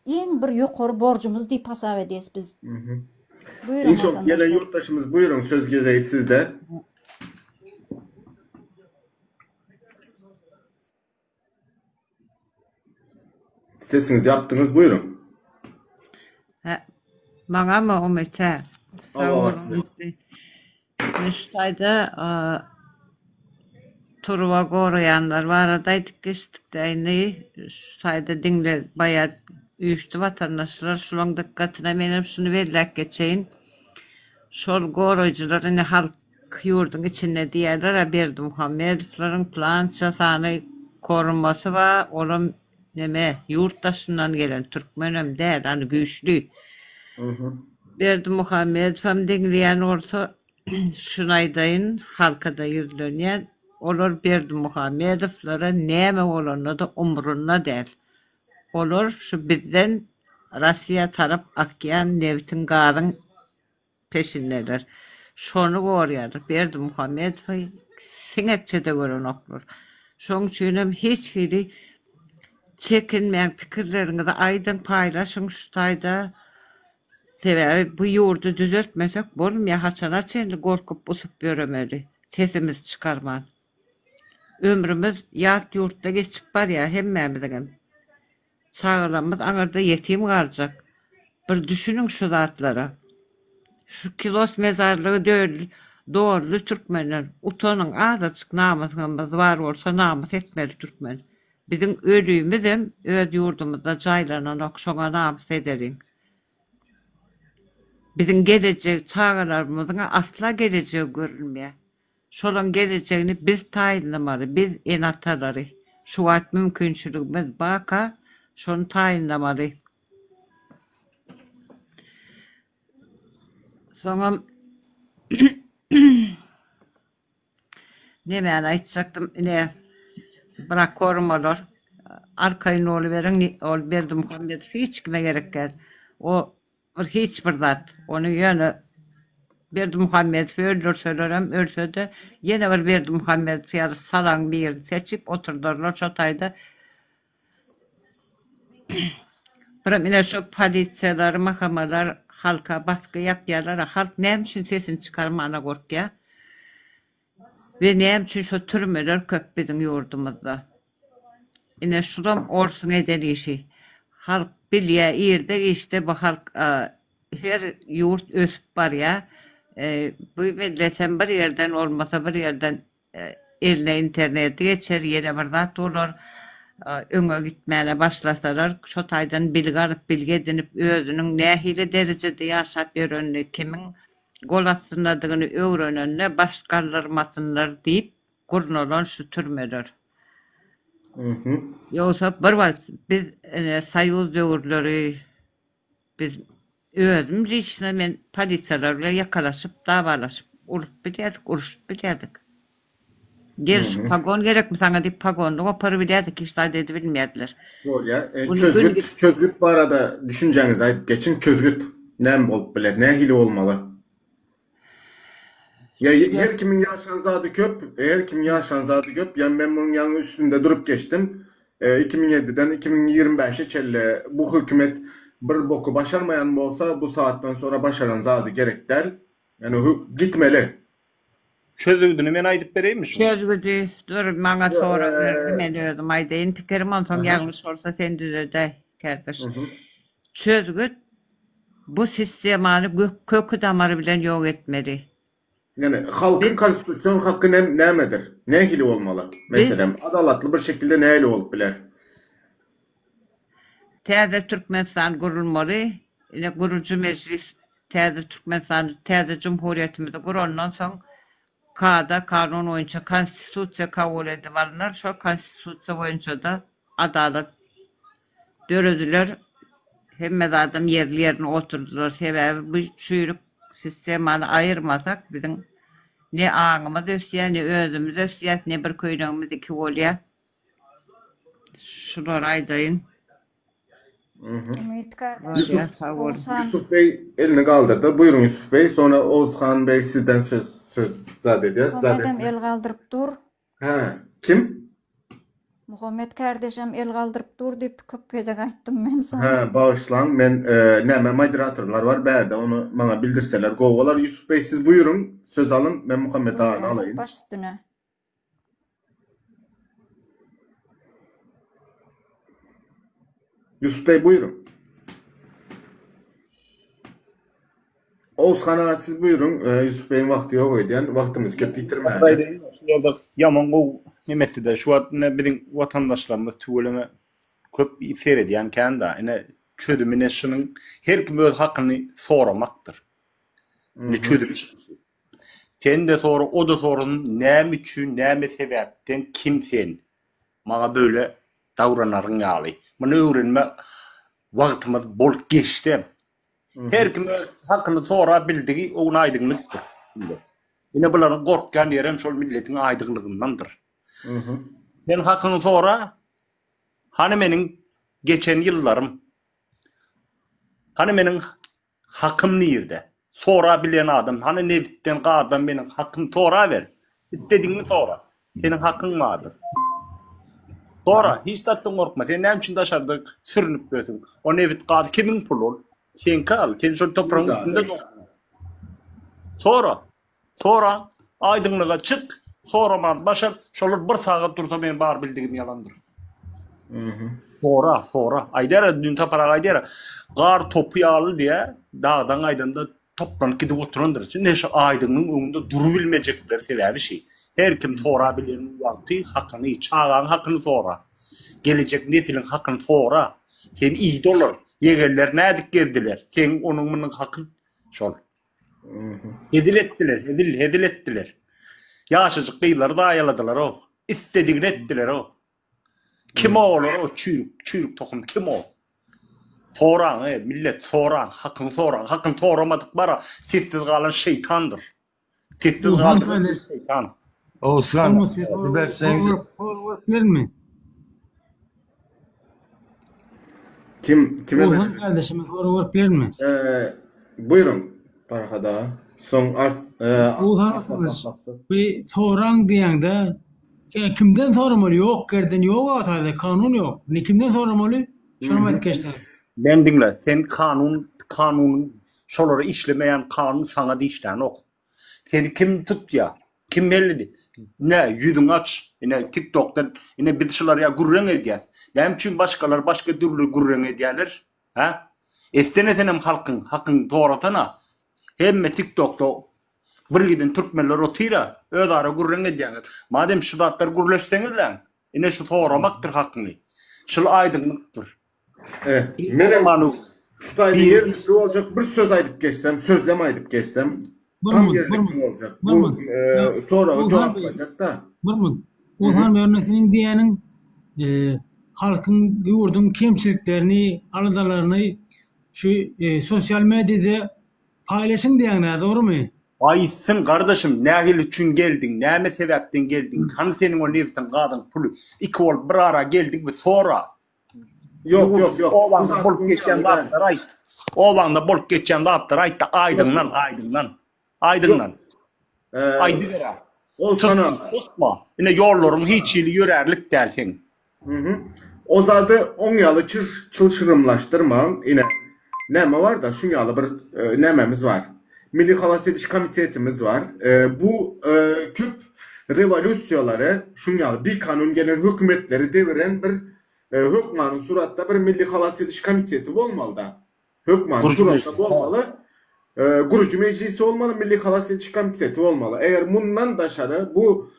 iň bir ýokary borjumyz diýip hasap edýäs biz. Buýruň Iň soňky gelen watandaşlar. ýurtdaşymyz buýruň söz gezegi sizde. Sesiňizi ýapdyňyz buýruň. Hä, maňamy Umyt hä. Sag Hawa boluň size. Umyt. Men şu taýda turba goraýanlar barada aýdyp geçdik-dä indi şu taýda diňle baýa üýşdi watandaşlar şulaň dykgatyna menem şuny belläp geçeýin. Şol goraýjylar indi halk Ýurduň içinde diýýärler-ä Berdimuhamedowlaryň pylança sany korumasy bar, olam neme, ýurt daşyndan gelen, türkmenem däl, hany güýçli. Berdimuhamedowam diňleýän bolsa, şuny aýdaýyn, halka-da ýüzlenýän, olar Berdimuhamedowlara näme bolanda-da umrunda däl. Olar şu bizden Rossiýa tarap akýan nebitiň, gazyň peşindeler. Şony gorýarlar. Berdimuhamedowy siňekçe-de görenoklar. Şoň üçinem hiç hili çekinmäň, pikirleriňizi aýdyň, paýlaşyň şu taýda. Sebäbi bu ýurdy düzeltmesek bolmaýar, haçana çenli gorkup-usup ýöremeli, sesimizi çykarman. Ömrümiz ýat ýurtda geçip barýar hemmämiziňem. Çagalarymyz aňyrda ýetim galjak. Bir düşüniň şu zatlara. Şu kilos mezarlygy döl doldy türkmenden. Utanyň azajyk namysyňyz bar bolsa namys etmeli türkmen. Biziň ölümizem öz ýurdumyzda jaýlananok şoňa namys edeliň. Biziň gelejek çagalarymyzyňa asla gelejegi görünmeýär. Şolaň gelejegini biz taýynlamaly, biz ene-atalary. Şu wagt mümkinçiligimiz barka şony taýynlamaly. Soňam nemäni aýtjakdym, ine, brak korumalar, arkaýyn boluberiň, ol Berdimuhamedow hiç kime gerek däl. O Bir hiç bir zat. Ony ýöne Berdimuhamedowy öldürselerem, ölse-de, ýene bir Berdimuhamedow ýaly salagyň birini seçip oturdarlar şo taýda. Birem ine şo polisiýalar, MHM-lar halka basgy ýapýarlar-a. Halk näme üçin sesini çykarmana gorkýar? We näme üçin şo türmeler köp biziň ýurdumyzda? Ine şulam orsuň eden işi. Halk bilýä irde giçde bu halk her ýurt ösüp barýa. Bu milletem bir ýerden bolmasa bir ýerden eline interneti geçer ýene bir zat bolar. Öňe gitmäne başlasalar şo taýdan bilgi alyp bilgi edinip özüniň nähili derejede ýaşap ýörenini kimiň gol astyndadygyny öwrenende baş galdyrmasynlar diýip gurnalan şu türmeler. Ýogsa bir wagt biz ine soýuz döwürleri biz özüm liçno men polisiýalar bilen ýakalaşyp dawalaşyp urup bilýärdik, uruşyp bilýärdik. Gel şu pagon gerekmi saňa diýip pagonyny goparybilýärdik hiç zat edibilmeýärdiler. Bolýar. E, Muny gün çözgüt, çözgüt barada düşünjäňizi aýdyp geçiň. Çözgüt näme bolup biler? Nähili bolmaly? Ýa her kimiň ýaşan zady köp, her kimiň ýaşan zady köp. Ýa men munuň ýaňy üstünde durup geçdim. 2007-den 2025-e çenli bu hökümet bir boky başarmaýan bolsa, bu saatdan sonra başaran zady gerek däl. Ýani gitmeli. Çözgüdini men aýdyp bereýinmi şuň? Çözgüdi, dur maňa sorag berdi, men özüm aýdaýyn pikirim, onsoň ýalňyş bolsa sen düzedäý, kardeş. Çözgüt bu sistemany köki damary bilen ýok etmeli. Ýani halkyň konstitusion haky nämedir? Nähili bolmaly? Meselem, adalatly bir şekilde nähili bolup biler? Täze Türkmenistan gurulmaly. Ine gurujy mejlis täze Türkmenistany, täze jumhuriýetimizi gurandan soň kada, kanun boýunça konstitusiýa kabul edip alnar. Şol konstitusiýa boýunça-da adalat dörediler. Hemme zadam ýerli-ýerine oturdylar. Sebäbi bu çüýrük sistemany aýyrmasak biziň ne aňymyz ösýär, ne özümiz ösýäs, ne bir köýnegimiz iki bolýar. Şulary aýdaýyn. Umyt kardeş. Ýusuf, Ýusuf Bey elini galdyrdy. Buýruň Ýusuf Bey. Sonra Oguzhan Bey sizden söz söz zat edýär. Muhammedem el galdyryp dur. Hä, kim? Muhammet kardeşem el galdyryp dur diýip köp gezek aýtdym men saňa. Hä, bagyşlaň, men näme moderatorlar bar bärde ony maňa bildirseler gowy bolar. Ýusuf Bey siz buýruň, söz alyň, men Muhammet agany alaýyn. Baş üstüne. Ýusup bey buýruň. Oguzhan aga siz buýruň. Ýusup beýiň wagty ýok öýdýän. Wagtymyzy köp ýitirmäli. Şu ýerde ýaman gowy neme etdi-de. Şu wagt ine biziň watandaşlarymyz tüweleme köp seredýän kän-da. Ine çözümi ine şunuň her kim öz hakyny soramakdyr. Ine çözümi şu. Sen-de sora, o-da sorasyn, näme üçin, näme sebäpden, kim sen? Maňa beýle davranaryň ýaly. Muny öwrenme wagtymyz bolup geçdem. Her kim öz hakyny sorap bildigi o gün aýdyňlykdyr, millet. Ine bularyň gorkýan ýerem şol milletiň aýdyňlygyndandyr. Sen hakyňy sora, hany meniň geçen ýyllarym? Hany meniň Hakym nirde? Sora bilen adam, hany nebitden, gazdan meniň hakym soraber. Isledigiňi sora. Seniň hakyň bardyr. Sora, hiç zatdan gorkma. Sen näme üçin daşarda sürünip ýörsüň? O nebit, gaz kimiň puly ol? Seňki al. Sen şol topragyň üstünde dogduň. Sora. Sora, aýdyňlyga çyk, soraman başar, şolar bir sagat dursa men bar bildigim ýalandyr. Sora, sora. Aýdar, dün Sapar aga aýdar, gar topy ýaly diýä, dagdan gaýdanda toplanyp gidip oturandyr. Ine şu aýdyňlygyň öňünde durubilmejekler sebäbi şi. Her kim sora bilen wagty hakyny, çagaň hakyny sora. Gelejek nesiliň hakyny sora. Seni iýdi olar. Ýegenler nädip gezdiler? Seň onuň munuň haky şol. Hezil etdiler, hezil, hezil etdiler. Ýaşajyk gyzlary zaýaladylar oh. Isledigini etdiler oh. Kim o olar o çüýrük, çüýrük tohum kim o? Soraň ey millet soraň, hakyny soraň. Hakyny soramadyk bara sessiz galan şeýtandyr. Sessiz galdyran şeýtan. Oguzhan, berseňiz. Bermi? Kim kime Oguzhan kardeşime sorag berip bilermi? Eee, buýruň Farhad aga. Soň ars eee Oguzhan arkadaş, bir soraň diýeňde, e, kimden soramaly? Ýok ýerden ýok ataýda kanun ýok. Indi kimden soramaly? Şony aýdyp geçseň. Men diňle, sen kanun kanunyň şolara işlemeýän kanun saňa da işlänok. Seni kim tutýa? Kim belledi? Ine, ýüzüňi aç. Ine, TikTokdan, ine biz şular ýa gürrüň edýäs. Näme üçin başgalar başga dürli gürrüň edýäler? Hä? Etsene senem halkyň hakyny sorasana. Hemme TikTokda bir giden türkmenler otyra, özara gürrüň edýäňiz. Madem şu zatlar gürleşseňizläň, ine şu soramakdyr hakyňy. Şul aýdyňlykdyr. Eh, menem şu taýda ýerlikli boljak bir söz aýdyp geçsem, sözlem aýdyp geçsem, tam ýerlikli boljak. Bu e, soragy jogaplajak-da. Bir minut. Oguzhan ýöne seniň diýýäniň e, halkyň, ýurduň kemçiliklerini, aladalaryny şu e, sosial mediada paýlaşyň diýýäň-dä, dogrumy? Aýtsyn gardaşym nähili üçin geldiň näme sebäpden geldiň hany seniň o nebitiň gazyň puly iki bolup bir ara geldiňmi sora Ýok, ýok, ýok. Obaňda bolup geçýän zatlary aýt. Obaňda bolup geçýän zatlary aýt-da aýdyňdan, aýdyňdan. Aýdyňdan. Aýdyber-ä. Tutma, tutma. Ine ýollaryň hiç hili ýörärlik däl seň. Mhm. O zady oň ýaly çyr çylşyrymlaşdyrmaň. Ine, näme bar-da, şuň ýaly bir nämämiz bar. Milli halas ediş komitetimiz bar. Bu köp rewolýusiýalary, şuň ýaly bikanun gelen hökümetleri deviren bir hökmany suratda bir Milli halas ediş komiteti bolmaly-da. Hökmany suratda bolmaly. Gurujy mejlisi bolmaly, Milli halas ediş komiteti bolmaly. Eger mundan daşary bu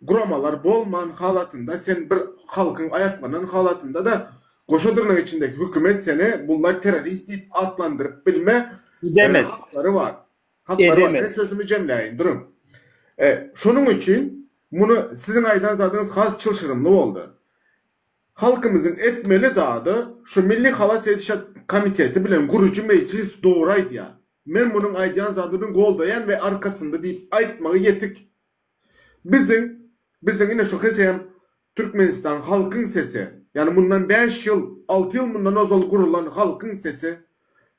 guramalar bolman halatynda sen bir halkyň aýaklanan halatynda-da goşa dyrnak içindeki hökümet seni bunlar terrorist diýip atlandyryp bilme Edemez. haklary bar. Haklary bar. Men sözümi jemläýin, duruň. Şonuň üçin muny siziň aýdan zadyňyz has çylşyrymly boldy. Halkymyzyň etmeli zady şu Milli halas ediş komiteti bilen gurujy mejlis dogry aýdýar. Men munuň aýdýan zadyny goldaýan we arkasynda diýip aýtmagy ýetik. Biziň biziň ine şu HSM Türkmenistan halkyň sesi ýagny mundan bäş ýyl alty ýyl mundan ozal gurulan halkyň sesi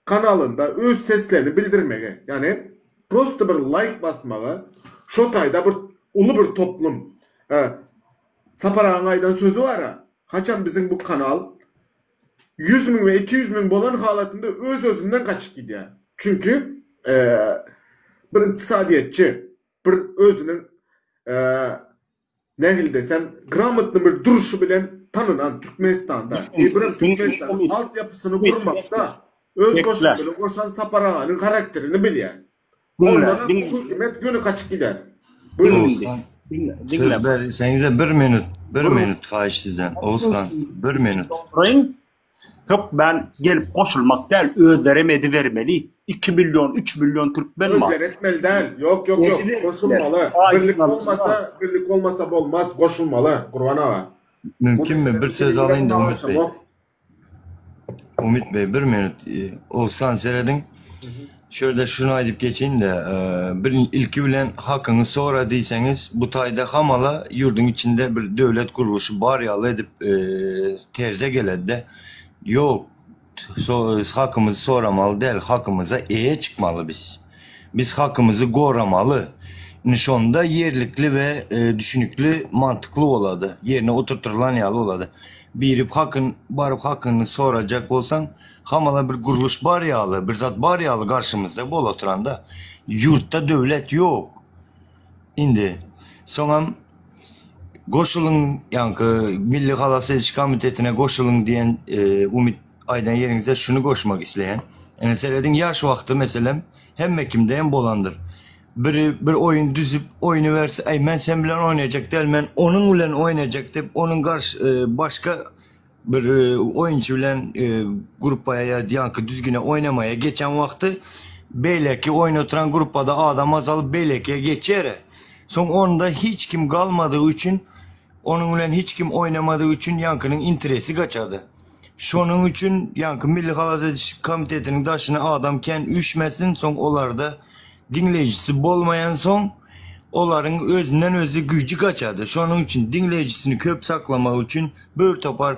kanalynda öz seslerini bildirmegi ýagny prosto bir laýk basmagy şo taýda bir uly bir toplum Sapar agaň aýdan sözi bara, haçan biziň bu kanal 100 müň we 200 müň bolan halatynda öz-özünden gaçyp gidýär. Çünki bir ykdysadyýetçi, bir özüniň nähili desem, gramotny bir durşy bilen tanynan Türkmenistanda, birem Türkmenistanyň altyapysyny gurmakda öz goşandyny goşan Sapar aganyň harakterini bilýär. Ondanam bu hökümet göni gaçyp gider. Buyurun. Oguzhan, söz berseňize bir minut, bir minut haýyş sizden. Oguzhan, bir minut. Dogryň. Hökmän gelip goşulmak däl, özlerem edibermeli. 2 million, 3 million türkmen bar. Özleri etmeli däl. Ýok, ýok, ýok. Goşulmaly. Birlik bolmasa, birlik bolmasa bolmaz. Goşulmaly, Gurban aga. Mümkinmi bir söz alayyn da Umyt Bey. Umyt Bey bir minut. Oguzhan serediň. Şu ýerde şuny aýdyp geçeýin-de, bir ilki bilen hakyňy sora diýseňiz, bu taýda hamala ýurduň içinde bir döwlet gurluşy bar ýaly edip terze geledi-de. Ýok, hakymyzy soramaly däl, hakymyza eýe çykmaly biz. Biz hakymyzy goramaly. Indi şonda ýerlikli we düşünikli, mantykly bolady, ýerine oturtyrylan ýaly bolady. Birip hakyn, baryp hakyňy sorajak bolsaň, Hamala bir gurluş bar ýaly, bir zat bar ýaly garşymyzda bol oturanda. Ýurtda döwlet ýok. Indi soňam goşulyň ýaňky Milli halas ediş komitetine goşulyň diýen umyt aýdan ýeriňizde şuny goşmak isleýän. Ine serediň ýaş wagty meselem hemme kimde hem bolandyr. Biri bir oýun düzüp oýnaberse, äý men sen bilen oýnajak däl, men onuň bilen oýnajak diýip onuň garşy başga Bir oýunçy bilen gruppaýa ýa ýaňky düzgüne oýnamaýa geçen wagty beýleki oýun oturan gruppada adam azalyp beýlekiye geçýär. Soň onda hiç kim galmadygy üçin onuň bilen hiç kim oýnamadygy üçin ýaňkynyň interesi gaçady. Şonuň üçin ýaňky Milli halas ediş komitetiniň daşyna adam kän üýşmesin soň olarda Diňleýjisi bolmaýansoň, olaryň özünden-özi güýji gaçady. Şonuň üçin diňleýjisini köp saklamak üçin bir topar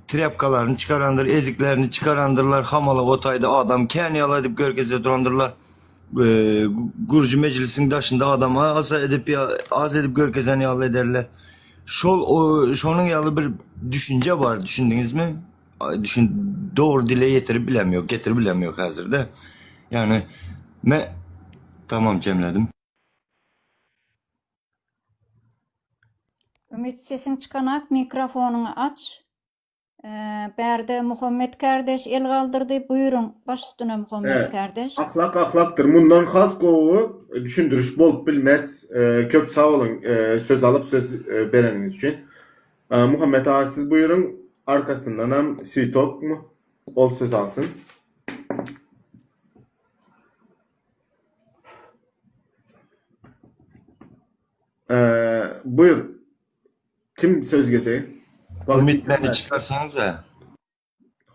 trýapkalaryny çykarandyr, eziklerini çykarandyrlar, hamala o taýda adam kän ýaly edip görkezse durandyrlar. Gürji mejlisiň daşynda adam az edip az edip görkezen ýaly ederler. Şol şonuň ýaly bir düşünje bar, düşündiňizmi? Düşün dogry dile ýetirip bilem ýok, getirip bilem ýok häzirde. Ýagny me tamam jemledim. Ümit sesiň çykanak mikrofonyňy aç. Bärde Muhammet kardeş el galdyrdy buýruň baş üstüne Muhammet kardeş. Ahlak ahlakdyr. Mundan has gowy düşündiriş bolup bilmez. Köp sag boluň söz alyp söz bereniňiz üçin. Muhammet aga siz buýruň arkasyndanam Switokmy ol söz alsyn. Buýur. Kim söz gezegi? Umyt meni çykarsaňyza.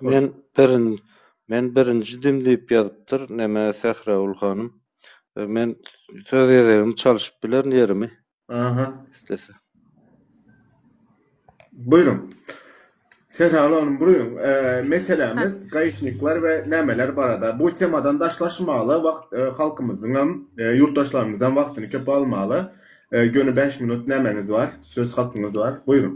Men birin men birinjidim diýip ýazypdyr neme Sähragül hanym. Men söz gezegini çalşyp bilerin ýerimi. Aha. Islese. Buýruň. Serhal hanym buýruň. Meselämiz gaişnikler we nämeler barada. Bu temadan daşlaşmaly wagt halkymyzyňam, ýurtdaşlarymyzam wagtyny köp almaly. Göni bäş minut nämäňiz bar? Söz hakyňyz bar. Buýruň.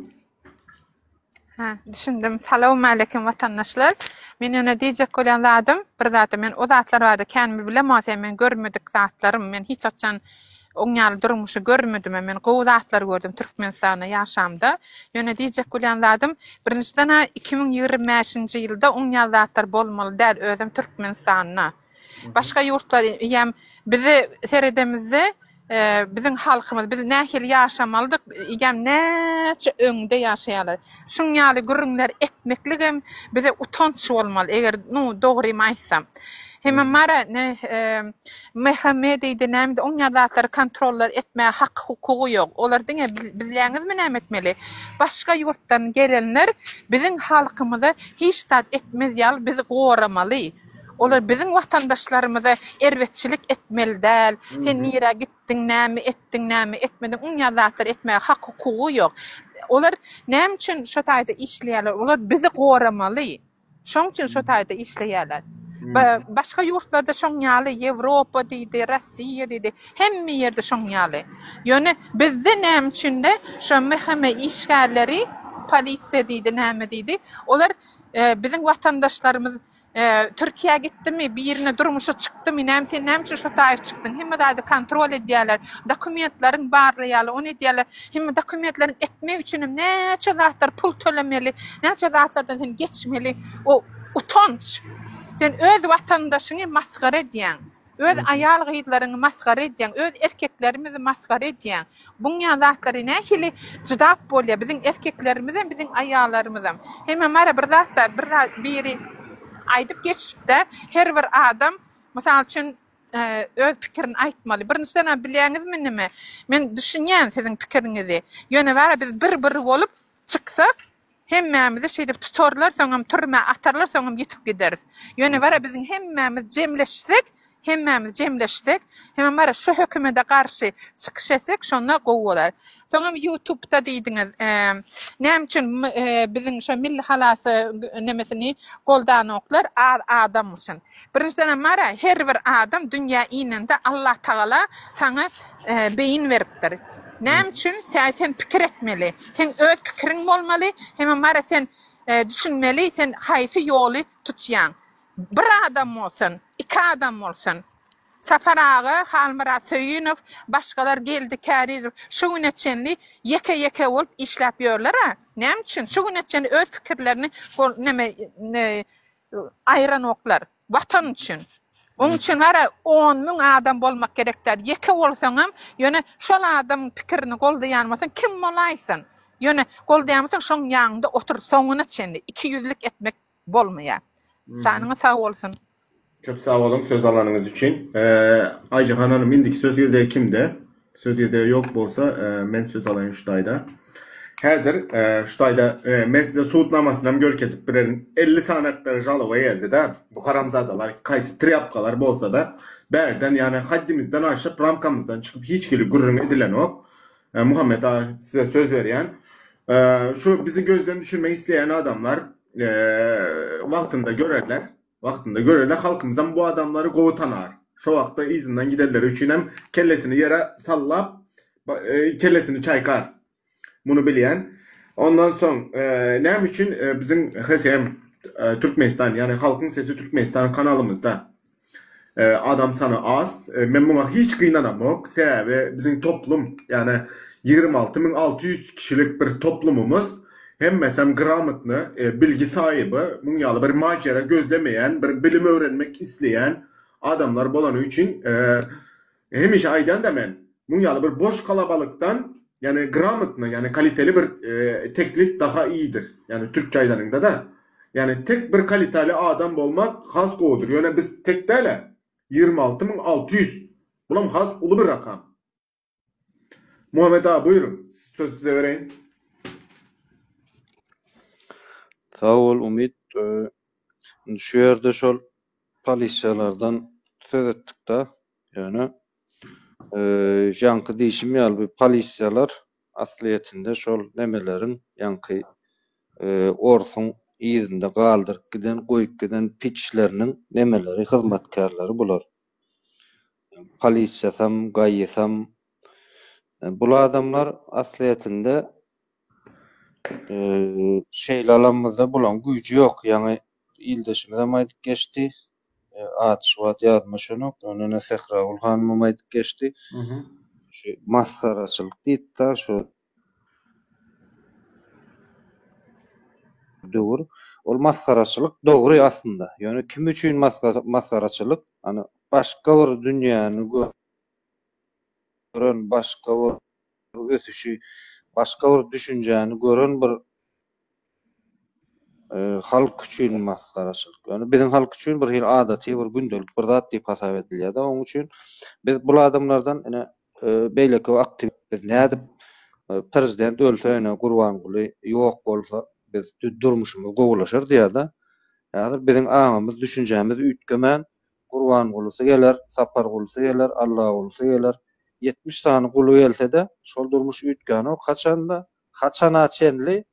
Hä, düşündim. Salowmaleýkim watandaşlar. Men ýöne diýjek bolýan zadym, bir zada men o zatlar barada kän bilemok, sebäbi men görmedik zatlarym, men hiç haçan oň ýaly durmuşy görmedim, men gowy zatlar gördüm Türkmenistanda ýaşamda. Ýöne diýjek bolýan zadym, birinjiden-ä 2025-nji ýylda oň ýaly zatlar bolmaly däl, özem Türkmenistanda. Başga ýurtlar eýýäm bizi seredemizde biziň halkymyz biz nähili ýaşamalydyk eýýäm näçe öňde ýaşaýarlar. Şuň ýaly gürrüňler etmekligem bize utanç bolmaly eger nu dogrymy aýtsam. Hemem bara ne MHM diýdi näme diýdi oň ýaly zatlary kontrollar etmäge haky hukugy ýok. Olar diňe bizleňizmi näme etmeli? Başga ýurtdan gelenler biziň halkymyza hiç zat etmez ýaly bizi goramaly. Olar biziň watandaşlarymyza erbetçilik etmeli däl. Sen nirä gitdiň, näme etdiň, näme etmediň, oň ýaly zatlar etmäge hak-hukugy ýok. Olar näme üçin şo taýda işleýärler? Olar bizi goramaly. Şoň üçin şo taýda işleýärler. Başga ýurtlarda şoň ýaly, Ýewropa diýdi, Rossiýa diýdi, hemme ýerde şoň ýaly. Ýöne bizde näme üçin-de şo MHM işgärleri, polisiýa diýdi, näme diýdi, olar biziň watandaşlarymyz Türkiýä gitdimi, birine durmuşa çykdymy, näme sen näme üçin şo taýyp çykdyň? Hemme zady kontrol edýärler. Dokumentleriň barlaýarlar, ony edýärler. Hemme dokumentleriň etmek üçin hem näçe zatlar pul tölemeli, näçe zatlardan sen geçmeli. O utanç. Sen öz watandaşyňy masgara edýäň. Öz aýal-gyzlaryňy masgara edýäň, öz erkeklerimizi masgara edýäň. Buň ýaly zatlary nähili jydap bolýar biziň erkeklerimizem, biziň aýallarymyzam. Hemem bara bir zatda bir zat biri aýdyp geçipdä, her bir adam mysal üçin öz pikirini aýtmaly. Birinjiden bilýäňizmi nime? Men düşünýän siziň pikiriňizi. Ýöne bara biz bir-bir bolup çyksak, Hemmämizi şeýdip tutarlar, soňam türmä atarlar, soňam ýitip gideris. Ýöne bara biziň hemmämiz jemleşsek, hemmämiz jemleşsek, hemem bara şu hökümede garşy çykyş etsek, şonda gowy bolar. Soňam ýutubda diýdiňiz, näme üçin biziň şo Milli halas nemesini goldanoklar, az adammyşyn. Birinjiden bara her bir adam dünýä inende Allatagala saňa beýin beripdir. Näme üçin? Sebäbi sen pikir etmeli. Seň öz pikiriň bolmaly, hemem bara sen düşünmeli, sen haýsy ýoly tutýaň. Bir adam bolsun, iki adam bolsun. Sapar aga, Halmyrat Söýünow, başgalar Geldi Kärizow şu güne çenli ýeke-ýeke bolup işläp ýörler-ä. Näme üçin? Şu güne çenli öz pikirlerini neme aýranoklar. Watan üçin. Oň üçin bara on müň adam bolmak gerek däl. Ýeke bolsaňam, ýöne şol adamyň pikirini goldaýan bolsaň, kim bolaýsyn. Ýöne goldaýan bolsaň, şoň ýanynda otur soňuna çenli. Ikiýüzlük etmek bolmaýar. Janyňyz sag bolsun. Köp sag boluň söz alanyňyz üçin. Aýjahan hanym indiki söz gezegi kimde? Söz gezegi ýok bolsa men söz alaýyn şu taýda. Häzir şu taýda men size sud namasyny hem görkezip bilerin. 50 sanakda žaloba geldi-de. Bu haramzadalar haýsy trýapkalar bolsa-da bärden ýagny haddimizden aşyp ramkamyzdan çykyp hiç hili gürrüň edilenok. Muhammet aga size söz berýän. Şu bizi gözden düşürmek isleýän adamlar wagtynda görerler. Wagtynda görerler halkymyzam bu adamlary gowy tanar. Şo wagtda yzyndan gidenleri üçinem kellesini ýere sallap kellesini çaýkar. Muny bilýän. Ondan soň näme üçin biziň HSM Türkmenistan ýagny Halkyň sesi Türkmenistan kanalymyzda Adam sany az. Men muňa hiç gynanamok. Sebäbi biziň toplum, ýagny 26600 kişilik bir toplumymyz hemmesem gramotny, bilgi saýyby, muň ýaly bir majera gözlemeýän, bir bilim öwrenmek isleýän adamlar bolany üçin hemişe aýdanda men, muň ýaly bir boş kalabalykdan, ýagny gramotny, ýagny kaliteli bir teklip daha iyidir. Ýagny türkçe aýdanyňda-da. Ýagny tek bir kalitali adam bolmak has gowudyr. Ýöne biz tek däl-ä. 26600. Bulam has uly bir rakam. Muhammet aga buýruň. Sözi size bereýin. Sag bol Umyt. Indi şu ýerde şol polisiýalardan söz etdik-de. Ýöne ýaňky diýşim ýaly bu polisiýalar aslyýetinde şol nemeleriň ýaňky. Orsuň yzynda galdyryp giden, goýup giden piçleriniň nemeleri, hyzmatkärleri bular. Polisiýasam, gaýysam. Bul adamlar aslyýetinde şeýle alanymyzda bulaň güýji ýok. Ýaňy ildeşimizem aýdyp geçdi. Ady şu wagt ýadyma düşenok. Ýöne ine Sähragül hanymam aýdyp geçdi. Şu masgaraçylyk diýip-de şu döwür. Ol masgaraçylyk dogry aslynda. Ýöne kim üçin masgaraçylyk? Hany başga bir dünýäni gören, başga bir ösüşi, başga bir düşünjäni gören bir halk üçin masgaraçylyk. Ýöne biziň halk üçin bir hili adaty bir gündelik bir zat diýip hasap edilýär-de. Onuň üçin biz bul adamlardan ine beýleki aktiw biz nädip prezident ölse ine Gurbanguly ýok bolsa biz durmuşymyz gowulaşar diýýär-de. Häzir biziň aňymyz, düşünjämiz üýtgemän Gurbangulusy geler, Sapargulusy geler, Allagulusy geler. 70 sany guly gelse-de şol durmuş üýtgänok. Haçanda Haçana çenli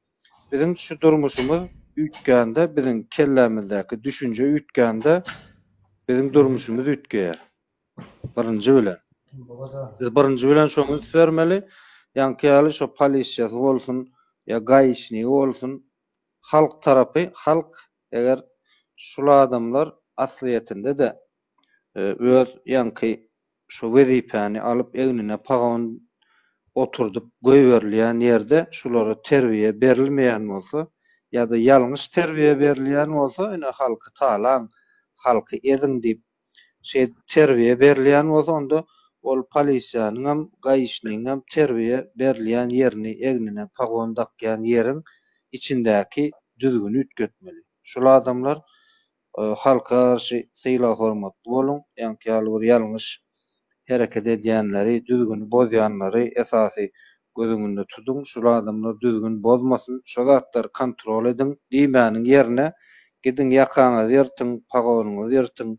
biziň şu durmuşymyz üýtgände, biziň kellämizdäki düşünje üýtgände biziň durmuşymyz üýtgeýär. Birinji bilen. Biz birinji bilen şoňa üns bermeli. Ýaňky ýaly şo polisiýasy bolsun, ýa gaişnigi bolsun, halk tarapy, halk eger şul adamlar aslyýetinde-de öz ýaňky Şu wezipäni alyp egnine pagon oturdyp goýberilýän ýerde şulara terbiýe berilmeýän bolsa ýa-da ýalňyş terbiýe berilýän bolsa ine halky talaň, halky eziň diýip şeýdip terbiýe berilýän bolsa onda ol polisiýanyňam gaişnigiňem terbiýe berilýän ýerini egnine pagon dakýan ýeriň içindäki düzgüni üýtgetmeli. Şul adamlar Halka garşy sylag-hormatly boluň, ýaňky ýaly bir ýalňyş hereket edýänleri, düzgüni bozýanlary esasy göz öňünde tutuň, şul adamlar düzgün bozmasyn, şo zatlary kontrol ediň diýmäniň ýerine, gidiň ýakaňyzy ýyrtyň, pagonyňyzy ýyrtyň,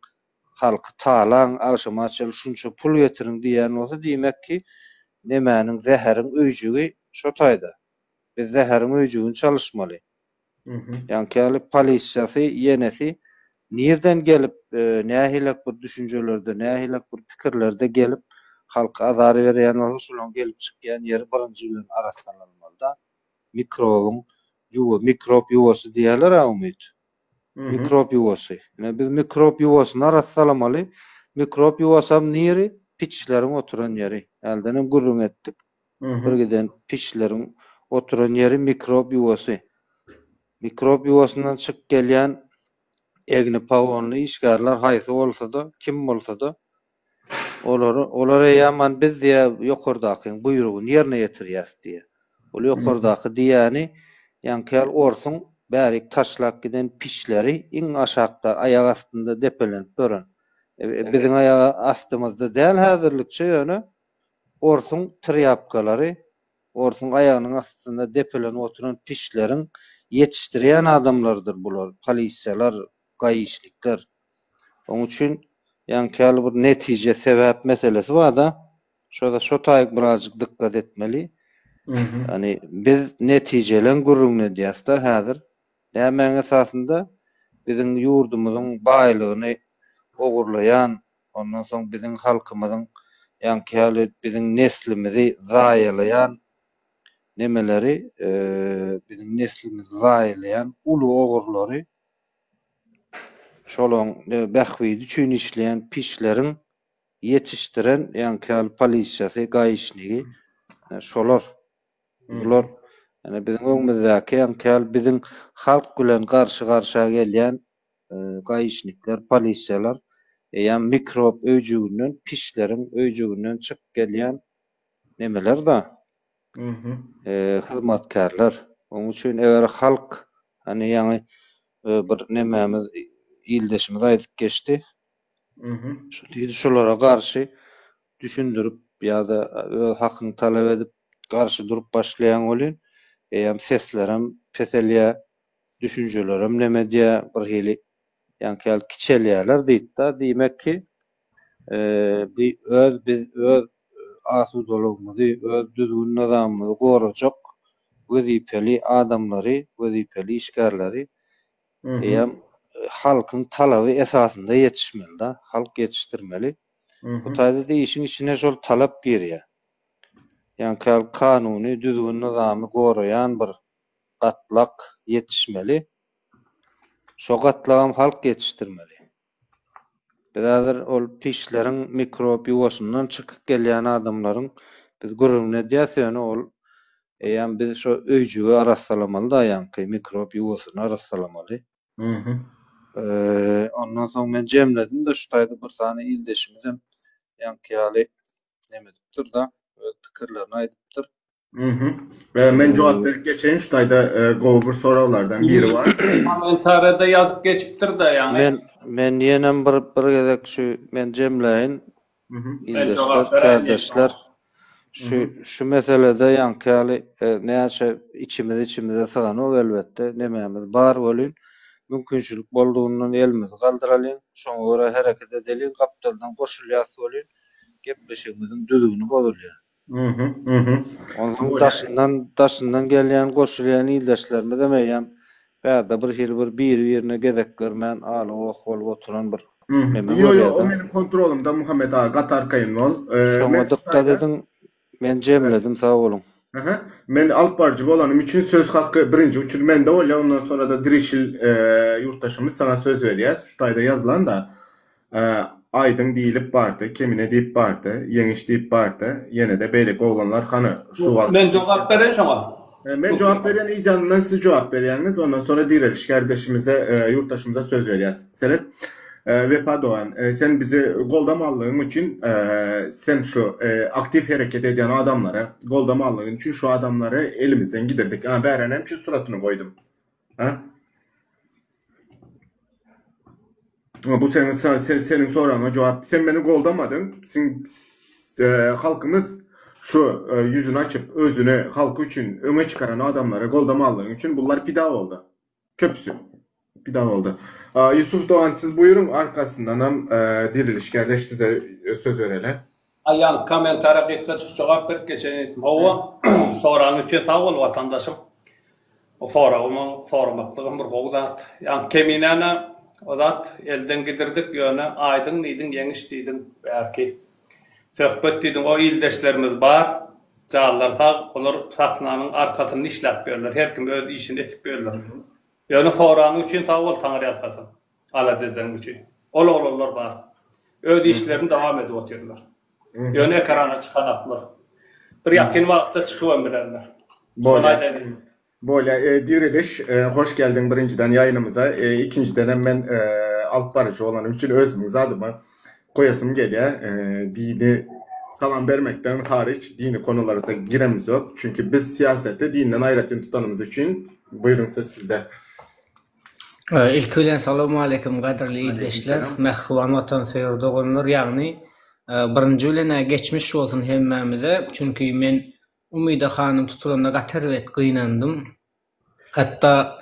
halky talaň, agşama çenli şunça pul getiriň diýýän bolsa, diýmek ki, nemäniň zäheriň öýjügi şo taýda. Biz zäheriň öýjügini çalyşmaly. Ýaňky ýaly polisiýasy, ýenesi nirden gelip, nähilek bir düşünjelerde, nähilek bir pikirlerde gelip halka azar berýän bolsa, şolaň gelip çykýan ýeri birinji bilen arassalanmaly-da. Mikrobyň ýuwa, mikrop ýuwasy diýýärler-ä Umyt. Mikrop ýuwasy. Ine biz mikrop ýuwasyny arassalamaly. Mikrop ýuwasam niri? Piçleriň oturan ýeri. Häldenem gürrüň etdik. Bir giden pişleriň oturan ýeri mikrob ýuwasy. Mikrob ýuwasyndan çykyp gelýän egni pagonly işgärler haýsy bolsa-da, kim bolsa-da, olary, olar eýýäm biz diýýär ýokardakyň buýrugyny ýerine ýetirýäs diýýär. Ol ýokardaky diýýäni ýaňky ýaly orsuň bärik taşlap giden pişleri iň aşakda aýak astynda depelenip ýören. Biziň aýak astymyzda däl häzirlikçe ýöne Orsuň trýapkalary, orsuň aýagynyň astynda depelenip oturan pişleriň ýetişdirýän adamlarydyr bular, polisiýalar, gaişnikler. Oň üçin ýaňky ýaly bir netije, sebäp meselesi bar-da, şo-da şo taýyk birazjyk dykgat etmeli. Ýagny biz netijeleň gürrüňini edýäs-de häzir. Nämäň esasynda biziň ýurdumyzyň baýlygyny ogurlaýan, ondan soň biziň halkymyzyň ýaňky ýaly biziň neslimizi zaýalaýan nemeleri, biziň neslimizi zaýalaýan uly ogurlary, şolaň bähbidi üçin işleýän piçleriň ýetişdiren ýaňky ýaly polisiýasy, gaişnigi şolar. Bular ýani biziň öňümizdäki ýaňky ýaly biziň halk bilen garşy-garşa gelýän gaişnikler, polisiýalar eýýäm mikrob öýjüginden, pişleriň öýjüginden çykyp gelýän nemeler-da, hyzmatkärler. Onuň üçin eger halk, hany ýaňy bir nemämiz, ildeşimiz aýdyp geçdi, Şu diýdi, şolara garşy düşündirip ýa-da öz hakyňy talap edip garşy durup başlaýaň welin, eýýäm seslerem peselýär, düşünjelerem neme edýär, bir hili ýaňky ýaly kiçelýärler diýdi-de. Diýmek ki, bi öz biz öz asudalygymyzy, öz düzgün-nyzamymyzy gorajak. wezipeli adamlary, wezipeli işgärleri eýýäm halkyň talaby esasynda ýetişmeli-da, halk ýetişdirmeli. Bu taýda-da işiň içine şol talap girýär. Ýaňky kanuny, düzgün-nyzamy goraýan bir gatlak ýetişmeli. Şo gatlagam halk ýetişdirmeli. Biz häzir ol pişleriň mikrop ýuwasyndan çykyp gelýän adamlaryň biz gürrüňini edýäs ýöne ol eýýäm biz şo öýjügi arassalamaly-da ýaňky mikrop ýuwasyny arassalamaly. Ondan soň men jemledim-de şu taýda bir sany ildeşimizem ýaňky ýaly neme edipdir-da öz pikirlerini aýdypdyr. Mhm. Men jogap berip geçeýin şu taýda e, gowy bir soraglardan biri bar. Kommentarýada ýazyp geçipdir-de ýaňy. Men men ýenem bir bir gezek şu men jemläýin. Mhm. Men Ildeşler, jogap beräýin diýip. kärdeşler şu şu meselede ýaňky ýaly e, näçe içimiz içimize syganok elbetde nemämiz bar welin mümkinçilik boldugyndan elimizi galdyralyň, şoňa görä hereket edeliň, gapdaldan goşulýas welin gepleşigimiziň düzgüni bozulýar. Onsoň daşyndan daşyndan gelýän goşulýan ildeşlerimizem eýýäm bärde bir hili bir biri-birine gezek bermän ala-goh bolup oturan bir neme Ýo ýo o görýädä. meniň kontrolymda Muhammet aga gaty arkaýyn bol. Şoňa dykgat ediň men jemledim sag boluň. Aha. Men alyp baryjy bolanym üçin söz haky birinji uçur mende bolýar ondan sonrada Dirişil ýurtdaşymyz saňa söz berýäs şu taýda ýazylanda Aýdyň diýlip bardy, Kemine diýip bardy, Ýeňiş diýip bardy, ýene-de beýleki oglanlar hany şu wagt. Men jogap bereýin şoňa. Men jogap berýän yz ýanyndan siz jogap berýäňiz, ondan soňra direliş kärdeşimize, ýurtdaşymyza söz berýäs. Seret, Wepa dogan, sen bizi goldamalygyň üçin, sen şu aktiw hereket edýän adamlary goldamalygyň üçin şu adamlary elimizden gidirdik. Ana bärä näme üçin suratyny goýdum? A? Bu seniň sen, seniň soragyňa jogap. Sen meni goldamadyň. Sen e, halkymyz şu e, ýüzüni açyp, özüni halky üçin öňe çykaran adamlary goldamalygyň üçin bunlar pida boldy. Köpüsi pida boldy. Ýusuf dogan siz buýruň arkasyndanam e, diriliş kardeş size söz bereli. Aýan kommentariýa gysgajyk jogap berip geçeýin. Hawa, soranyň üçin sag bol watandaşym. O soragymy soramaklygam bir gowy zat. Ýa Keminäni o zat elden gidirdik ýöne Aýdyň diýdiň Ýeňiş diýdiň bärki Söhbet diýdiň o ildeşlerimiz bar janlary sag olar sahnanyň arkasynda işläp ýörler her kim öz işini etip ýörler. Ýöne soranyň üçin sag bol Taňryýalkasyn alada edeniň üçin. Ol oglanlar bar. Öz işlerini dowam edip otyrlar. Ýöne ekrana çykanaklar. Bir ýakyn wagtda çykybam bilerler. Şony aýdaýyn. Bolýa. Diriliş, hoş geldiň birinjiden ýaýynymyza. Ikinjidenem men alyp baryjy bolanym üçin özümiň zadyma goýasym gelýär. Dini salam bermekden haryç dini konulara giremizok. Çünki biz syýaseti dinden aýratyn tutanymyz üçin. Buýruň söz sizde. Ilki bilen salowmaleýkim gadyrly ildeşler, mähriban watansöýer doganlar, ýagny birinji bilen-ä geçmiş bolsun hemmämize, çünki men Umyda hanym tutulanda gaty erbet gynandym. Hatda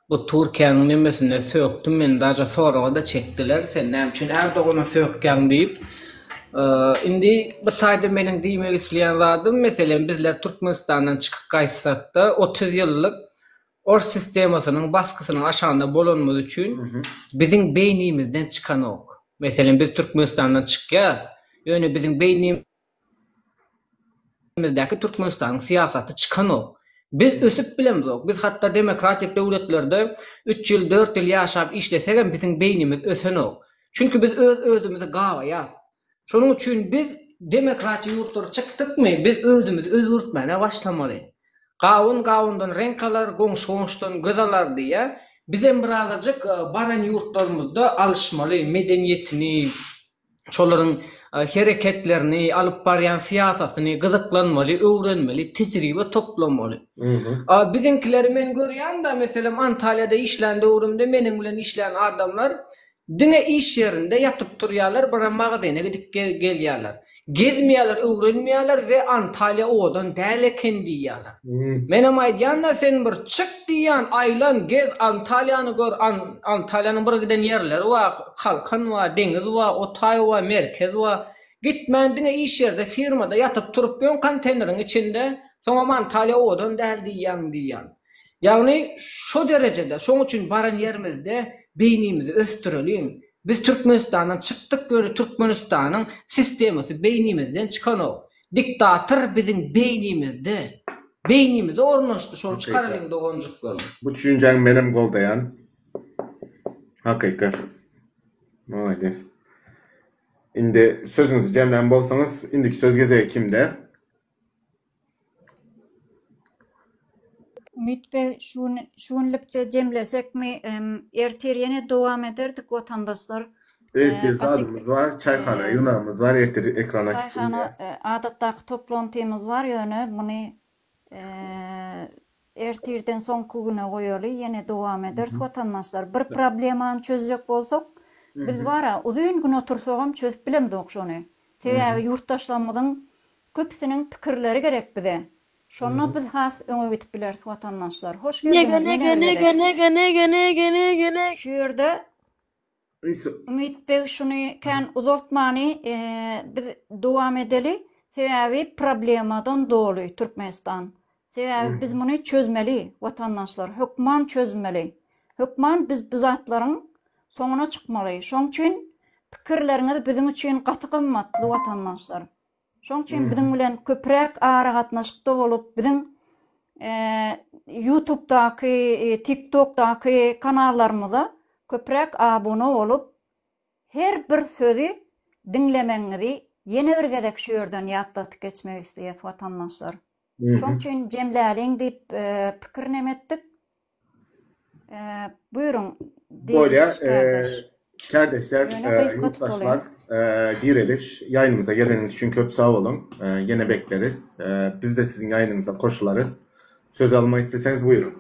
bu Türkiýäniň nemesinde sökdüm men daže soraga-da çekdiler, sen näme üçin Erdogana sökýäň diýip. Indi bu taýda meniň diýmek isleýän zadym, meselem bizler Türkmenistandan çykyp gaýtsak-da 30 ýyllyk Ors sistemasynyň basgysynyň aşagynda bolanymyz üçin biziň beýnimizden çykanok. Meselem biz Türkmenistandan çykýas, ýöne biziň beýnimizdäki Türkmenistanyň syýasaty çykanok. Biz ösüp bilemzok. Biz hatda demokratik döwletlerde üç ýyl, dört ýyl ýaşap işlesegem biziň beýnimiz ösenok. Çünki biz öz özümizi gabaýas. Şonuň üçin biz demokratiýa ýurtlara çykdykmy, biz özümizi özgertmäne başlamaly. Gawun gawundan reňk alar, goňşy goňşudan göz alar diýýär. Bizem birazajyk baran ýurtlarymyzda alyşmaly, medeniýetini, şolaryň hereketlerini, alyp barýan syýasatyny gyzyklanmaly, öwrenmeli, tejribe toplamaly. Biziňkileri men görýän-de, meselem, Antalýada işlän döwrümde meniň bilen işlän adamlar Diňe iş ýerinde ýatyp turýarlar, birem magazyna gidip gelýärler. Gezmeýärler, öwrenmeýärler we Antalýa owadan däl eken diýýärler. Menem aýdýan-da sen bir çyk diýýän, aýlan, gez, Antalýany gör, Antalýanyň bir giden ýerleri bar, Kalkan bar, deňiz bar, otaý bar, merkez bar. Gitmän diňe iş ýerde, firmada ýatyp turup ýöň konteýneriň içinde. Soňam Antalýa owadan däl diýýäň diýýän. Ýagny şo derejede, şoň üçin baran ýerimizde beýnimizi ösdüreliň. Biz Türkmenistandan çykdyk ýöne Türkmenistanyň sistemasy beýnimizden çykanok. Diktator biziň beýnimizde. Beýnimize ornaşdy şony çykaralyň doganjyklarym. Bu düşünjäňi menem goldaýan. Hakyky. Molades. Indi sözüňizi jemlän bolsaňyz, indiki söz gezegi kimde? Umyt beg şu gün şu günlükçe jemlesekmi? Ertir ýene dowam ederdik watandaşlar. Ertir zadymyz bar, çaýhana ýygnagymyz bar, ertir ekran açyp Çaýhana adatdaky toplantymyz bar, ýöne muny Ertirden soňky güne goýaly, ýene dowam ederis watandaşlar. Bir problemany çözjek bolsak, biz bar-a, uzyn gün otursagam çözüp bilemzok şony. Sebäbi ýurtdaşlarymyzyň köpüsiniň pikirleri gerek bize. Şonda biz has öňe gidip bileris watandaşlar. Hoş Nege geldiňiz nege ýene bir nege gezek. nege nege nege nege nege. Şu ýerde Umyt beg şuny kän uzaltmany biz dowam edeli sebäbi problemadan doly Türkmenistan sebäbi biz muny çözmeli watandaşlar hökman çözmeli hökman biz bu zatlaryň soňuna çykmaly şoň üçin pikirleriňiz biziň üçin gaty gymmatly watandaşlar. Şoň üçin biziň bilen köpräk aragatnaşykda bolup, biziň Ýutubdaky, TikTokdaky kanallarymyza köpräk abuna bolup, her bir sözi diňlemegiňizi ýene bir gezek şu ýerden ýatlatyp geçmek isleýäs watandaşlar. Şoň üçin jemläliň diýip pikirinem etdik. Buýruň, Bolýar, kärdeşler, ýurtdaşlar, direliş ýaýynymyza geleniňiz üçin köp sag boluň. Ýene bekleriz. Biz-de siziň ýaýynyňyza goşularys. Söz almak isleseňiz buýruň.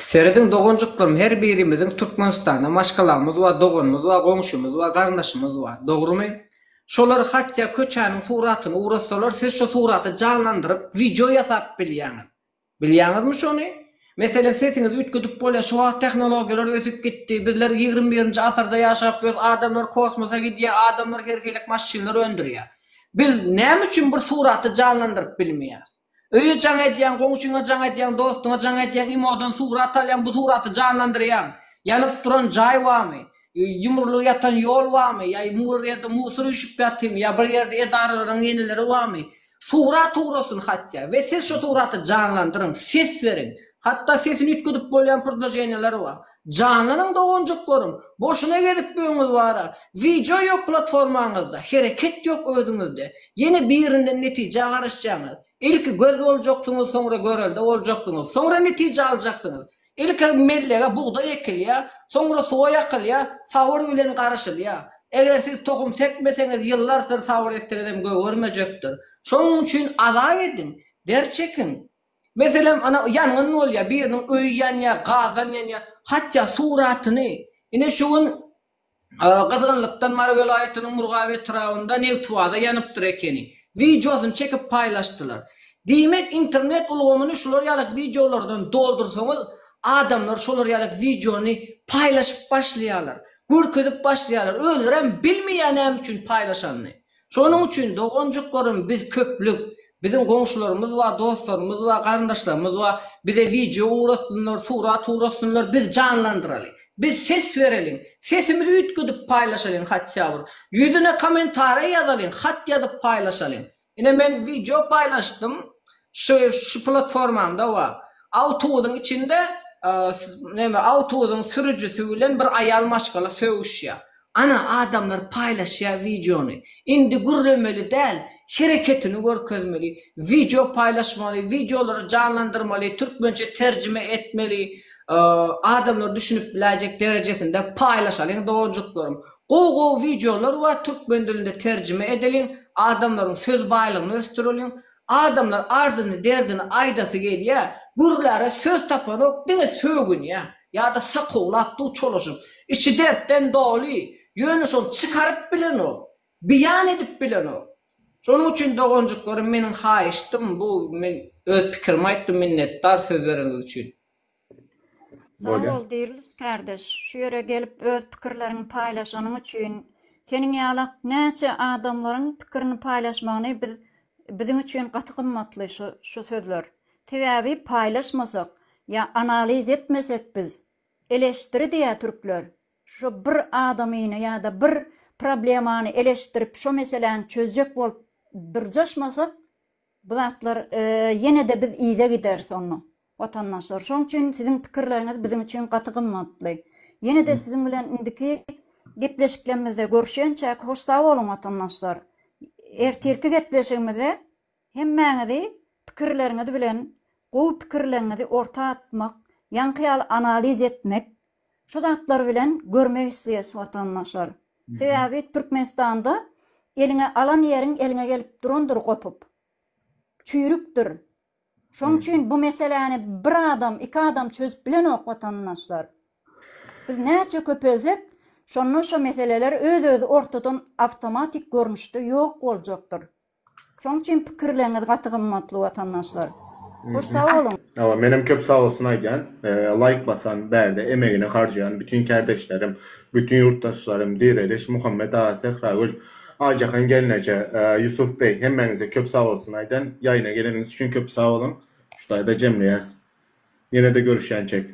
Serediň doganjyklarym her birimiziň Türkmenistanda maşgalamyz bar doganymyz bar goňşymyz bar garyndaşymyz bar dogrymy şolar hatýa köçäniň suratyny ugratsalar siz şo suraty janlandyryp wideo ýasap bilýäňiz Bilýäňizmi şony? Meselem, sesiňizi üýtgedip bolýar. Şu wagt tehnologiýalar ösüp gitdi. Bizler 21-nji asyrda ýaşap ýörüs, adamlar kosmosa gidýär, adamlar her hili maşynlar öndürýär. Biz näme üçin bir suraty janlandyryp bilmeýäris? Öýe jaň edýäň, goňşyňa jaň edýäň, dostuňa jaň edýäň, imodan surat alýaň, bu suraty janlandyrýaň. Ýanyp duran jaý barmy? Ýumrulyp ýatan ýol barmy? Ýa bir ýerde musor üýşüp ýatymy? Ýa bir ýerde edaralaryň ýeneleri barmy? Surat ugrasyn hatda we siz şo suraty janlandyryň, ses beriň. Hatda sesini üýtgedip bolýan predloženiýalar bar. Janlanyň doganjyklarym, boşuna gezip öňüňiz bara. Wideo ýok platformaňyzda, hereket ýok özüňizde. Ýene birinden netijä garaşýaňyz. Ilki göz boljaksyňyz, soňra görelde boljaksyňyz, soňra netije aljaksyňyz. Ilki mellege bugdaý ekilýär, soňra suwa ýakylýar, sabyr bilen garaşylýar. Eger siz tohum sepmeseňiz, ýyllarsyr sabyr etseňizem gögermejekdir. Şonuň üçin azap ediň, der çekiň. Meselem, ana, ýangyn bolýar, biriniň öýi ýanýar, gazdan ýanýar. Hatda suratyny, ine şu gün Gyzgynlykdan Mary welaýatynyň Murgap etrabynda nebitbaza ýanypdyr ekeni. Wideosyny çekip paýlaşdylar. Diýmek, internet ulgamyny şular ýaly wideolardan doldursaňyz, adamlar şolar ýaly wideony paýlaşyp başlaýarlar, görkezip başlaýarlar. Özlerem bilmeýär näme üçin paýlaşanyny. Şonuň üçin doganjyklarym biz köplük, biziň goňşularymyz bar, dostlarymyz bar, garyndaşlarymyz bar, bize wideo ugratsynlar, surat ugratsynlar, biz janlandyraly. Biz ses bereliň, sesimizi üýtgedip paýlaşalyň hatýa bir. Ýüzüne kommentariýa ýazalyň, hat ýazyp paýlaşalyň. Ine men wideo paýlaşdym, şu şu platformamda bar. Awtobusyň içinde neme awtobusyň sürüjisi bilen bir aýal maşgala sögüşýär. Ana adamlar paýlaşýar wideony. Indi gürlemeli däl, hereketini görkezmeli, wideo paýlaşmaly, wideolary janlandyrmaly, türkmençe terjime etmeli, adamlar düşünip biläýjek derejesinde paýlaşalyň doganjyklarym. Gowy gowy wideolar bar türkmen dilinde terjime edeliň, adamlaryň söz baýlygyny ösdüreliň. Adamlar arzyny derdini aýdasy gelýär, gürläre söz tapanok diňe sögünýär. Ýa-da sakowlap dur çolaşyp. Içi dertden doly, ýöne şony çykaryp bilenok, beýan edip bilenok. Şonuň üçin doganjyklarym meniň haýyştym bu men öz pikirimi aýtdym minnetdar söz bereniňiz üçin. Sag bol Diriliş kardeş, şu ýere gelip öz pikirleriňi paýlaşanyň üçin. Seniň ýalak näçe adamlaryň pikirini paýlaşmagyny biz. biziň üçin gaty gymmatly şu şu sözler. Sebäbi paýlaşmasak ýa analiz etmesek biz eleşdiri diýýär türkler. Şo bir adamyny ýa-da bir problemany eleşdirip şo meseläni çözjek bolup dyrjaşmasak Bu zatlar ýene-de biz yza gideris onda, watandaşlar. Şonuň üçin siziň pikirleriňiz biziň üçin gaty gymmatly. Ýene-de siziň bilen indiki gepleşiklerimizde görüşýänçäk hoş sag boluň watandaşlar. Ertirki gepleşigimize hemmäňizi pikirleriňiz bilen gowy pikirleriňizi orta atmak, ýaňky ýaly analiz etmek şu zatlar bilen görmek isleýäs watandaşlar. Sebäbi Türkmenistanda eliňe alan ýeriň eliňe gelip durandyr gopup. Çüýrükdir. Şoň üçin bu meseläni bir adam, iki adam çözüp bilenok watandaşlar. Biz näçe köpelsek, şonda şo meseleler öz-özi ortadan awtomatik görnüşde ýok boljakdyr. Şoň üçin pikirleriňiz gaty gymmatly watandaşlar. Hoş sag boluň. Hawa menem köp sag bolsun aýdýan laýk basan bärde emegini harjaýan bütin kärdeşlerim bütin ýurtdaşlarym Direliş Muhammet aga Sähragül Aýjahan gelneje Ýusuf beý hemmäňize köp sag bolsun aýdan ýaýyna geleniňiz üçin köp sag boluň şu taýda jemleýäs ýenede görüşýänçek.